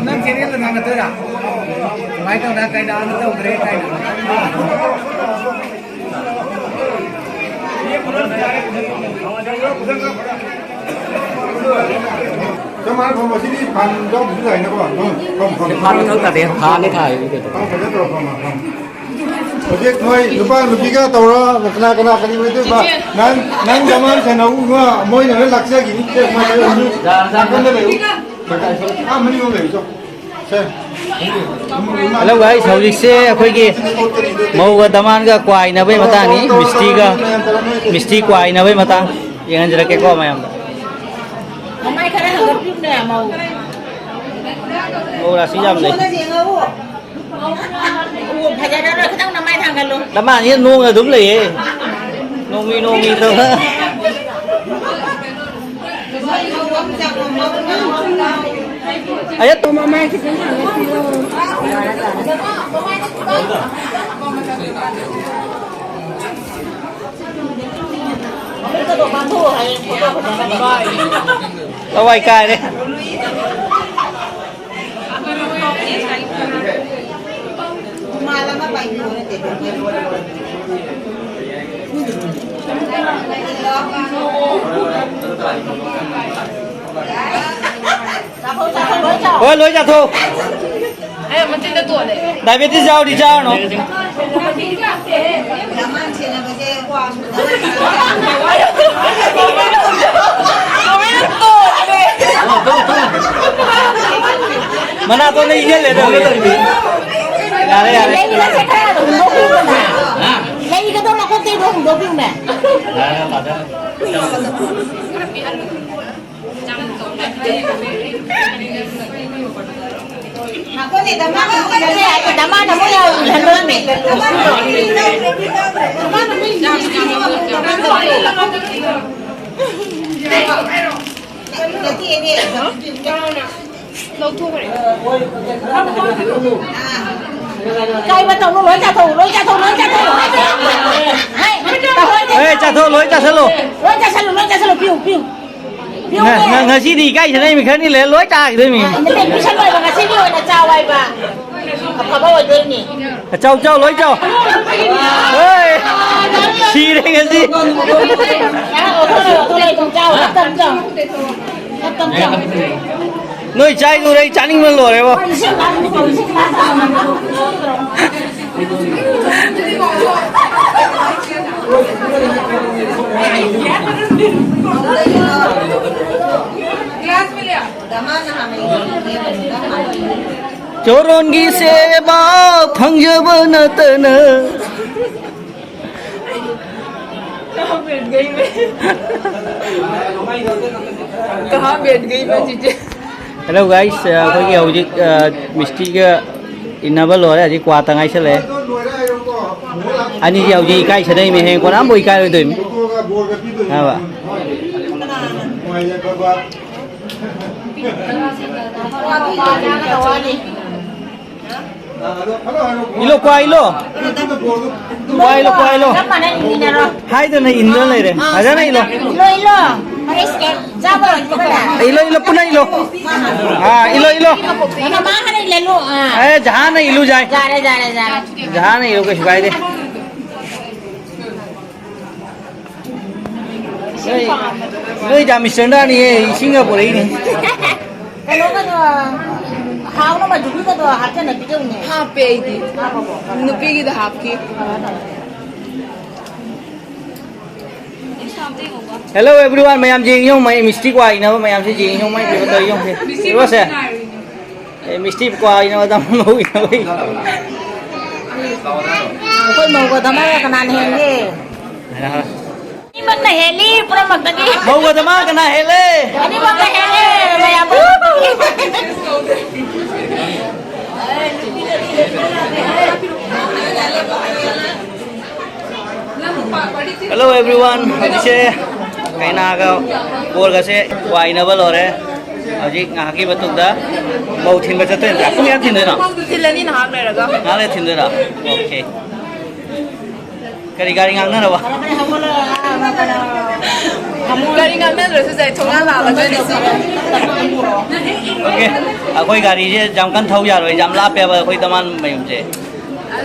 ꯅꯪ ꯆꯦꯅꯦꯜꯗ ꯊꯥꯒꯠꯇꯣꯏꯔꯥ? ꯀꯃꯥꯏꯅ ꯇꯧꯅ ꯀꯩꯅꯣ ꯑꯃ ꯇꯧꯈ꯭ꯔꯦ ꯀꯥꯏꯅ꯫ ꯆꯞ ꯃꯥꯟꯅ ꯐꯝꯃꯣ꯫ ꯁꯤꯗꯤ ꯐꯥꯟ ꯌꯥꯎꯗ꯭ꯔꯁꯨ ꯌꯥꯏꯅꯀꯣ꯫ ꯎꯝ, ꯐꯝ, ꯐꯝ, ꯐꯝ꯫ ꯐꯥꯟ ꯃꯊꯧ ꯇꯥꯗꯦ꯫ ꯐꯥꯟꯅꯦ ꯊꯥꯔꯤꯗꯨꯗꯤ꯫ ꯐꯝ, ꯐꯖꯅ ꯇꯧꯔꯣ, ꯐꯝ, ꯐꯝ꯫ ꯍꯧꯖꯤꯛ ꯅꯣꯏ ꯅꯨꯄꯥ ꯅꯨꯄꯤꯒ ꯇꯧꯔꯣ, ꯀꯅꯥ ꯀꯅꯥ ꯀꯔꯤ ꯑꯣꯏꯗꯣꯏꯕ? ꯅꯪ, ꯅꯪ ꯗꯃꯥꯟ ꯁꯦꯟꯅꯧ, ꯏꯕꯨꯡꯉꯣ, ꯃꯣꯏꯅ ꯂꯣꯏ ꯂꯥꯛꯆꯈꯤꯅꯤ꯫ ꯁꯦ, ꯃꯣꯏ ꯂꯣꯏ ꯅꯥꯀꯟꯗ ꯂꯩꯌꯨ꯫ ꯑꯥ, ꯃꯅꯤꯡꯂꯣꯝ ꯂꯩꯌꯨ, ꯆꯣ꯫ ꯁꯦ꯫ Hello guys, ꯍꯧꯖꯤꯛꯁꯦ ꯑꯩꯈꯣꯏꯒꯤ ꯃꯧꯒ ꯗꯃꯥꯟꯒ ꯀ꯭ꯋꯥꯏꯅꯕꯩ ꯃꯇꯥꯡꯅꯤ꯫ ꯃꯤꯁꯇꯤꯒ, ꯃꯤꯁꯇꯤ ꯀ꯭ꯋꯥꯏꯅꯕꯩ ꯃꯇꯥꯡ ꯌꯦꯡꯍꯟꯖꯔꯛꯀꯦꯀꯣ ꯃꯌꯥꯝꯗ꯫ ꯃꯃꯥꯏ ꯈꯔ ꯍꯪꯒꯠꯄꯤꯌꯨꯅꯦ, ꯃꯧ꯫ ꯃꯧ ꯔꯥꯁꯤ ꯌꯥꯝ ꯂꯩ꯫ ꯃꯧ ꯁꯣꯝꯗ ꯌꯦꯡꯉꯛꯎ꯫ ꯎ, ꯐꯖꯔꯔꯣꯏ, ꯈꯤꯇꯪ ꯅꯃꯥꯏ ꯊꯥꯡꯒꯠꯂꯨ꯫ ꯅꯃꯥꯏꯁꯦ ꯅꯣꯡꯅ ꯑꯗꯨꯝ ꯂꯩꯌꯦ꯫ ꯅꯣꯡꯃꯤ, ꯅꯣꯡꯃꯤ ꯇꯧ꯫ ꯑꯌꯥ꯫ ꯃꯃꯥꯏ ꯈꯤꯇꯪ ꯊꯥꯡꯒꯠꯄꯤꯌꯨ꯫ ꯂꯋꯥꯏ ꯀꯥꯏꯔꯦ꯫ ꯍꯣꯏ, ꯂꯣꯏ ꯆꯥꯊꯣꯛ꯫ ꯑꯦ, ꯃꯆꯤꯟꯗ ꯇꯣꯜꯂꯦ꯫ Diabetes ꯌꯥꯎꯔꯗꯤ ꯆꯥꯔꯨꯅꯨ꯫ ꯃꯅꯥꯇꯣꯟꯗ ꯏꯪꯍꯜꯂꯦ ꯇꯧꯔꯤ꯫ ꯌꯥꯔꯦ, ꯌꯥꯔꯦ꯫ ꯂꯩꯒꯗꯣ ꯃꯀꯣꯛꯇꯩ ꯈꯔ ꯍꯨꯟꯗꯣꯛꯄꯤꯌꯨꯅꯦ꯫ ꯂꯧꯊꯣꯛꯈ꯭ꯔꯦ꯫ ꯀꯥꯏꯕ ꯇꯧꯅꯨ, ꯂꯣꯏ ꯆꯥꯊꯣꯛꯎ, ꯂꯣꯏ ꯆꯥꯊꯣꯛꯎ, ꯂꯣꯏ ꯆꯥꯊꯣꯛꯎ꯫ ꯍꯩ, ꯇꯧ-, ꯆꯠꯂꯣ꯫ ꯂꯣꯏ ꯆꯥꯁꯜꯂꯨ, ꯂꯣꯏ ꯆꯥꯁꯜꯂꯨ, ꯄꯤꯌꯨ, ꯄꯤꯌꯨ꯫ ꯄꯤꯌꯨ, ꯉ-, ꯄꯤꯌꯨ꯫ ꯉ-, ꯉꯁꯤꯗꯤ ꯏꯀꯥꯏꯁꯅꯩ ꯃꯤ ꯈꯔꯅꯤ ꯂꯩꯔ ꯂꯣꯏ ꯆꯥꯈꯤꯗꯣꯏꯅꯤ꯫ ꯑ, ꯅꯠꯇꯦ, ꯄꯤꯁꯜꯂꯣꯏꯕ, ꯉꯁꯤꯒꯤ ꯑꯣꯏꯅ ꯆꯥꯎ ꯍꯥꯏꯕ꯫ ꯑꯐꯕ ꯑꯣꯏꯗꯣꯏꯅꯤ꯫ ꯆꯥꯎ, ꯆꯥꯎ, ꯂꯣꯏ ꯆꯥꯎ꯫ ꯍꯣꯏ꯫ ꯁꯤꯔꯦ ꯉꯁꯤ꯫ ꯌꯥꯔꯦ, ꯑꯣꯊꯣꯔꯣꯏ, ꯑꯣꯊꯣꯔꯣꯏ, ꯑꯗꯨꯝ ꯆꯥꯎ, ꯇꯞ ꯇꯞ ꯆꯥꯎ꯫ ꯇꯞ ꯇꯞ ꯆꯥꯎ꯫ ꯅꯣꯏ ꯆꯥꯏꯗꯨꯔ ꯑꯩ ꯆꯥꯅꯤꯡꯕꯅ ꯂꯣꯏꯔꯦꯕꯣ꯫ ꯏꯁꯤꯡ ꯂꯥꯛꯑꯣ, ꯏꯁꯤꯡ ꯂꯥꯛꯑꯣ꯫ ꯆꯣꯔꯣꯟꯒꯤ ꯁꯦꯕꯥ ꯐꯪꯖꯕ ꯅꯠꯇꯅ꯫ कहाँ बैठ गई मैं? कहाँ बैठ गई मैं, जीजे? Hello guys, ꯑ, ꯑꯩꯈꯣꯏꯒꯤ ꯍꯧꯖꯤꯛ, ꯑ, ꯃꯤꯁꯇꯤꯒ ꯏꯟꯅꯕ ꯂꯣꯏꯔꯦ꯫ ꯍꯧꯖꯤꯛ ꯀ꯭ꯋꯥ ꯇꯉꯥꯏ ꯆꯠꯂꯛꯑꯦ꯫ ꯑꯅꯤꯁꯤ ꯍꯧꯖꯤꯛ ꯏꯀꯥꯏ ꯁꯥꯟꯅꯩꯃꯤ, ꯍꯌꯦꯡ ꯀꯣꯟꯅ ꯑꯃꯕꯨ ꯏꯀꯥꯏꯔꯣꯏꯗꯣꯏꯃꯤ꯫ ꯍꯥꯏꯕ꯫ ꯏꯜꯂꯣ, ꯀ꯭ꯋꯥ ꯏꯜꯂꯣ꯫ ꯀ꯭ꯋꯥ ꯏꯜꯂꯣ, ꯀ꯭ꯋꯥ ꯏꯜꯂꯣ꯫ ꯆꯞ ꯃꯥꯟꯅꯩ, ꯏꯟꯅꯔꯣ꯫ ꯍꯥꯏꯗꯅ ꯏꯟꯗꯨꯅ ꯂꯩꯔꯦ꯫ ꯐꯖꯅ ꯏꯜꯂꯣ꯫ ꯏꯜꯂꯣ, ꯏꯜꯂꯣ꯫ ꯐꯔꯦ, ꯁꯤꯗ ꯆꯥꯕ ꯂꯣꯏꯗ꯭ꯔꯤꯕꯅꯦ꯫ ꯏꯜꯂꯣ, ꯏꯜꯂꯣ, ꯄꯨꯟꯅ ꯏꯜꯂꯣ꯫ ꯑꯥ, ꯏꯜꯂꯣ, ꯏꯜꯂꯣ꯫ ꯃꯃꯥ ꯍꯥꯟꯅ ꯏꯜꯍꯜꯂꯣ꯫ ꯑꯥ꯫ ꯑꯦ, ꯖꯍꯥꯟꯅ ꯏꯜꯂꯨ ꯌꯥꯏ꯫ ꯌꯥꯔꯦ, ꯌꯥꯔꯦ, ꯌꯥꯔꯦ꯫ ꯖꯍꯥꯟꯅ ꯏꯜꯂꯨ, ꯀꯩꯁꯨ ꯀꯥꯏꯗꯦ꯫ ꯅꯣꯏ, ꯅꯣꯏ ꯗꯥ ꯃꯤꯁꯇꯔꯅꯅꯤꯍꯦ, ꯏꯁꯤꯡꯒ ꯄꯨꯔꯛꯏꯅꯦ꯫ ꯀꯩꯅꯣꯒꯗꯣ, ꯍꯥꯎꯅꯕ ꯃꯗꯨꯒꯤꯒꯗꯣ ꯍꯥꯞꯆꯟꯅ ꯄꯤꯖꯧꯅꯦ꯫ ꯍꯥꯞꯄꯦ ꯑꯩꯗꯤ꯫ ꯍꯥꯞꯄꯕꯣ? ꯅꯨꯄꯤꯒꯤꯗ ꯍꯥꯞꯈꯤ꯫ Hello everyone, ꯃꯌꯥꯝ ꯌꯦꯡꯉꯤ ꯌꯦꯡꯉꯨ, ꯃꯩ ꯃꯤꯁꯇꯤꯛ ꯋꯥꯏꯅꯕ ꯃꯌꯥꯝꯁꯦ ꯌꯦꯡꯉꯤ ꯌꯦꯡꯉꯨ, ꯃꯩ ꯀꯩꯅꯣ ꯇꯧꯔꯤ ꯌꯦꯡꯉꯨꯁꯦ꯫ ꯀꯩꯅꯣꯁꯦ꯫ ꯑꯦ, ꯃꯤꯁꯇꯤꯛ ꯀ꯭ꯋꯥ ꯏꯅꯕ ꯇꯝꯃꯣ, ꯃꯧ ꯏꯅꯕ꯫ ꯑꯩꯈꯣꯏ ꯃꯧꯒ ꯙꯃꯥꯒ ꯀꯅꯥꯅ ꯍꯦꯟꯒꯦ? ꯑꯅꯤꯃꯛꯅ ꯍꯦꯜꯂꯤ, ꯄꯨꯝꯅꯃꯛꯇꯒꯤ꯫ ꯃꯧꯒ ꯙꯃꯥ ꯀꯅꯥ ꯍꯦꯜꯂꯦ? ꯑꯅꯤꯃꯛꯅ ꯍꯦꯜꯂꯦ, ꯃꯌꯥꯝ ꯄꯨꯝꯅꯃꯛꯇꯒꯤ꯫ Hello everyone, ꯍꯧꯖꯤꯛꯁꯦ ꯀꯩꯅꯥꯒ ꯕꯣꯔꯒꯁꯦ ꯋꯥꯏꯅꯕ ꯂꯣꯏꯔꯦ꯫ ꯍꯧꯖꯤꯛ ꯉꯥꯏꯍꯥꯛꯀꯤ ꯃꯇꯨꯡꯗ ꯃꯧ ꯊꯤꯟꯕ ꯆꯠꯇꯣꯏꯅꯦ꯫ ꯄꯨꯡ ꯀꯌꯥ ꯊꯤꯟꯗꯣꯏꯅꯣ? ꯊꯤꯜꯂꯅꯤ ꯉꯥꯏꯍꯥꯛ ꯂꯩꯔꯒ꯫ ꯉꯥꯏꯍꯥꯛ ꯂꯩꯔ ꯊꯤꯟꯗꯣꯏꯔꯣ? Okay꯫ ꯀꯔꯤ ꯒꯥꯔꯤ ꯉꯥꯡꯅꯔꯕ? ꯒꯥꯔꯤ ꯉꯥꯡꯅꯗ꯭ꯔꯁꯨ ꯌꯥꯏ, ꯊꯣꯡꯒꯥꯟ ꯂꯥꯛꯑꯒ ꯑꯗꯨꯝ ꯁꯤ꯫ ꯑꯣꯀꯦ, ꯑꯩꯈꯣꯏ ꯒꯥꯔꯤꯁꯦ ꯌꯥꯝ ꯀꯟꯅ ꯊꯧ ꯌꯥꯔꯣꯏ, ꯌꯥꯝ ꯂꯥꯞꯄꯦꯕ ꯑꯩꯈꯣꯏ ꯇꯃꯥꯟ ꯃꯌꯨꯝꯁꯦ꯫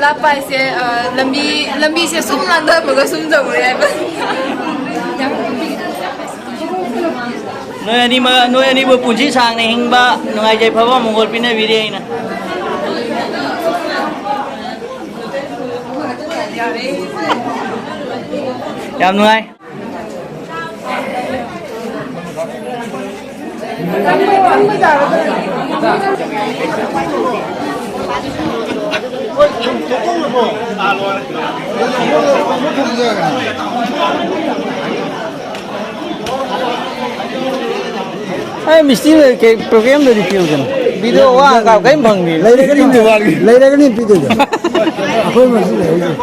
ꯂꯥꯞꯄ ꯍꯥꯏꯁꯦ, ꯑ, ꯂꯝꯕꯤ, ꯂꯝꯕꯤꯁꯦ ꯁꯨꯝ ꯂꯥꯟꯊꯕꯒ ꯁꯨꯝ ꯌꯧꯔꯦ ꯍꯥꯏꯕ꯫ ꯅꯣꯏ ꯑꯅꯤꯃꯛ, ꯅꯣꯏ ꯑꯅꯤꯕꯨ ꯄꯨꯟꯁꯤ ꯁꯥꯡꯅ ꯍꯤꯡꯕ, ꯅꯨꯡꯉꯥꯏ ꯌꯥꯏꯐꯕ ꯃꯪꯒꯣꯜ ꯄꯤꯅꯕꯤꯔꯤ ꯑꯩꯅ꯫ ꯌꯥꯝ ꯅꯨꯡꯉꯥꯏ꯫ ꯑꯩ ꯃꯤꯁꯇꯤ ꯂꯩ, ꯀꯩ ꯄ꯭ꯔꯣꯕ꯭ꯂꯦꯝꯗꯗꯤ ꯄꯤꯌꯨꯗꯅ꯫ ꯚꯤꯗꯤꯑꯣ ꯋꯥ ꯀꯥꯞ ꯀꯔꯤꯝ ꯐꯪꯗꯦ꯫ ꯂꯩꯔꯒꯅꯤ, ꯂꯩꯔꯒꯅꯤ ꯄꯤꯗꯣꯏꯗꯣ꯫ ꯑꯩꯈꯣꯏ ꯃꯁꯤ ꯂꯩꯔꯒꯅꯤ꯫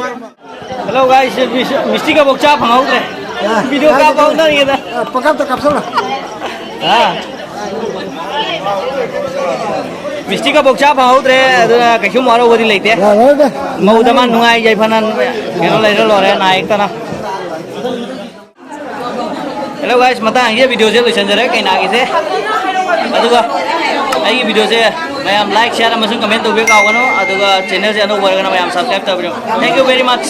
Hello guys, ꯃꯤꯁ-, ꯃꯤꯁꯇꯤꯒ ꯄꯣꯛꯆꯥ ꯐꯪꯍꯧꯗ꯭ꯔꯦ꯫ ꯑ, ꯚꯤꯗꯤꯑꯣ ꯀꯥꯞꯄ ꯍꯧꯅꯔꯤꯉꯩꯗ꯫ ꯑ, ꯄꯪꯀꯥꯞꯇ ꯀꯥꯞꯁꯜꯂꯣ꯫ ꯑ꯫ ꯃꯤꯁꯇꯤꯒ ꯄꯣꯛꯆꯥ ꯐꯪꯍꯧꯗ꯭ꯔꯦ, ꯑꯗꯨꯅ ꯀꯩꯁꯨꯝ ꯋꯥꯔꯧꯕꯗꯤ ꯂꯩꯇꯦ꯫ ꯌꯥꯔꯣꯏꯗ꯫ ꯃꯧꯗ ꯃꯥ ꯅꯨꯡꯉꯥꯏ ꯌꯥꯏꯐꯅ ꯀꯩꯅꯣ ꯂꯩꯔ ꯂꯣꯏꯔꯦ, ꯅꯥ ꯌꯦꯛꯇꯅ꯫ Hello guys, ꯃꯇꯥꯡꯁꯤꯗ ꯚꯤꯗꯤꯑꯣꯁꯦ ꯂꯣꯏꯁꯤꯟꯖꯔꯦ, ꯀꯩꯅꯥꯒꯤꯁꯦ꯫ ꯑꯗꯨꯒ ꯑꯩꯒꯤ ꯚꯤꯗꯤꯑꯣꯁꯦ ꯃꯌꯥꯝ like, share ꯑꯃꯁꯨꯡ comment ꯇꯧꯕꯤꯌꯨ ꯀꯥꯎꯒꯅꯨ꯫ ꯑꯗꯨꯒ channelꯁꯦ ꯑꯅꯧꯕ ꯑꯣꯏꯔꯒꯅ ꯃꯌꯥꯝ subscribe ꯇꯧꯕꯤꯌꯨ꯫ Thank you very much.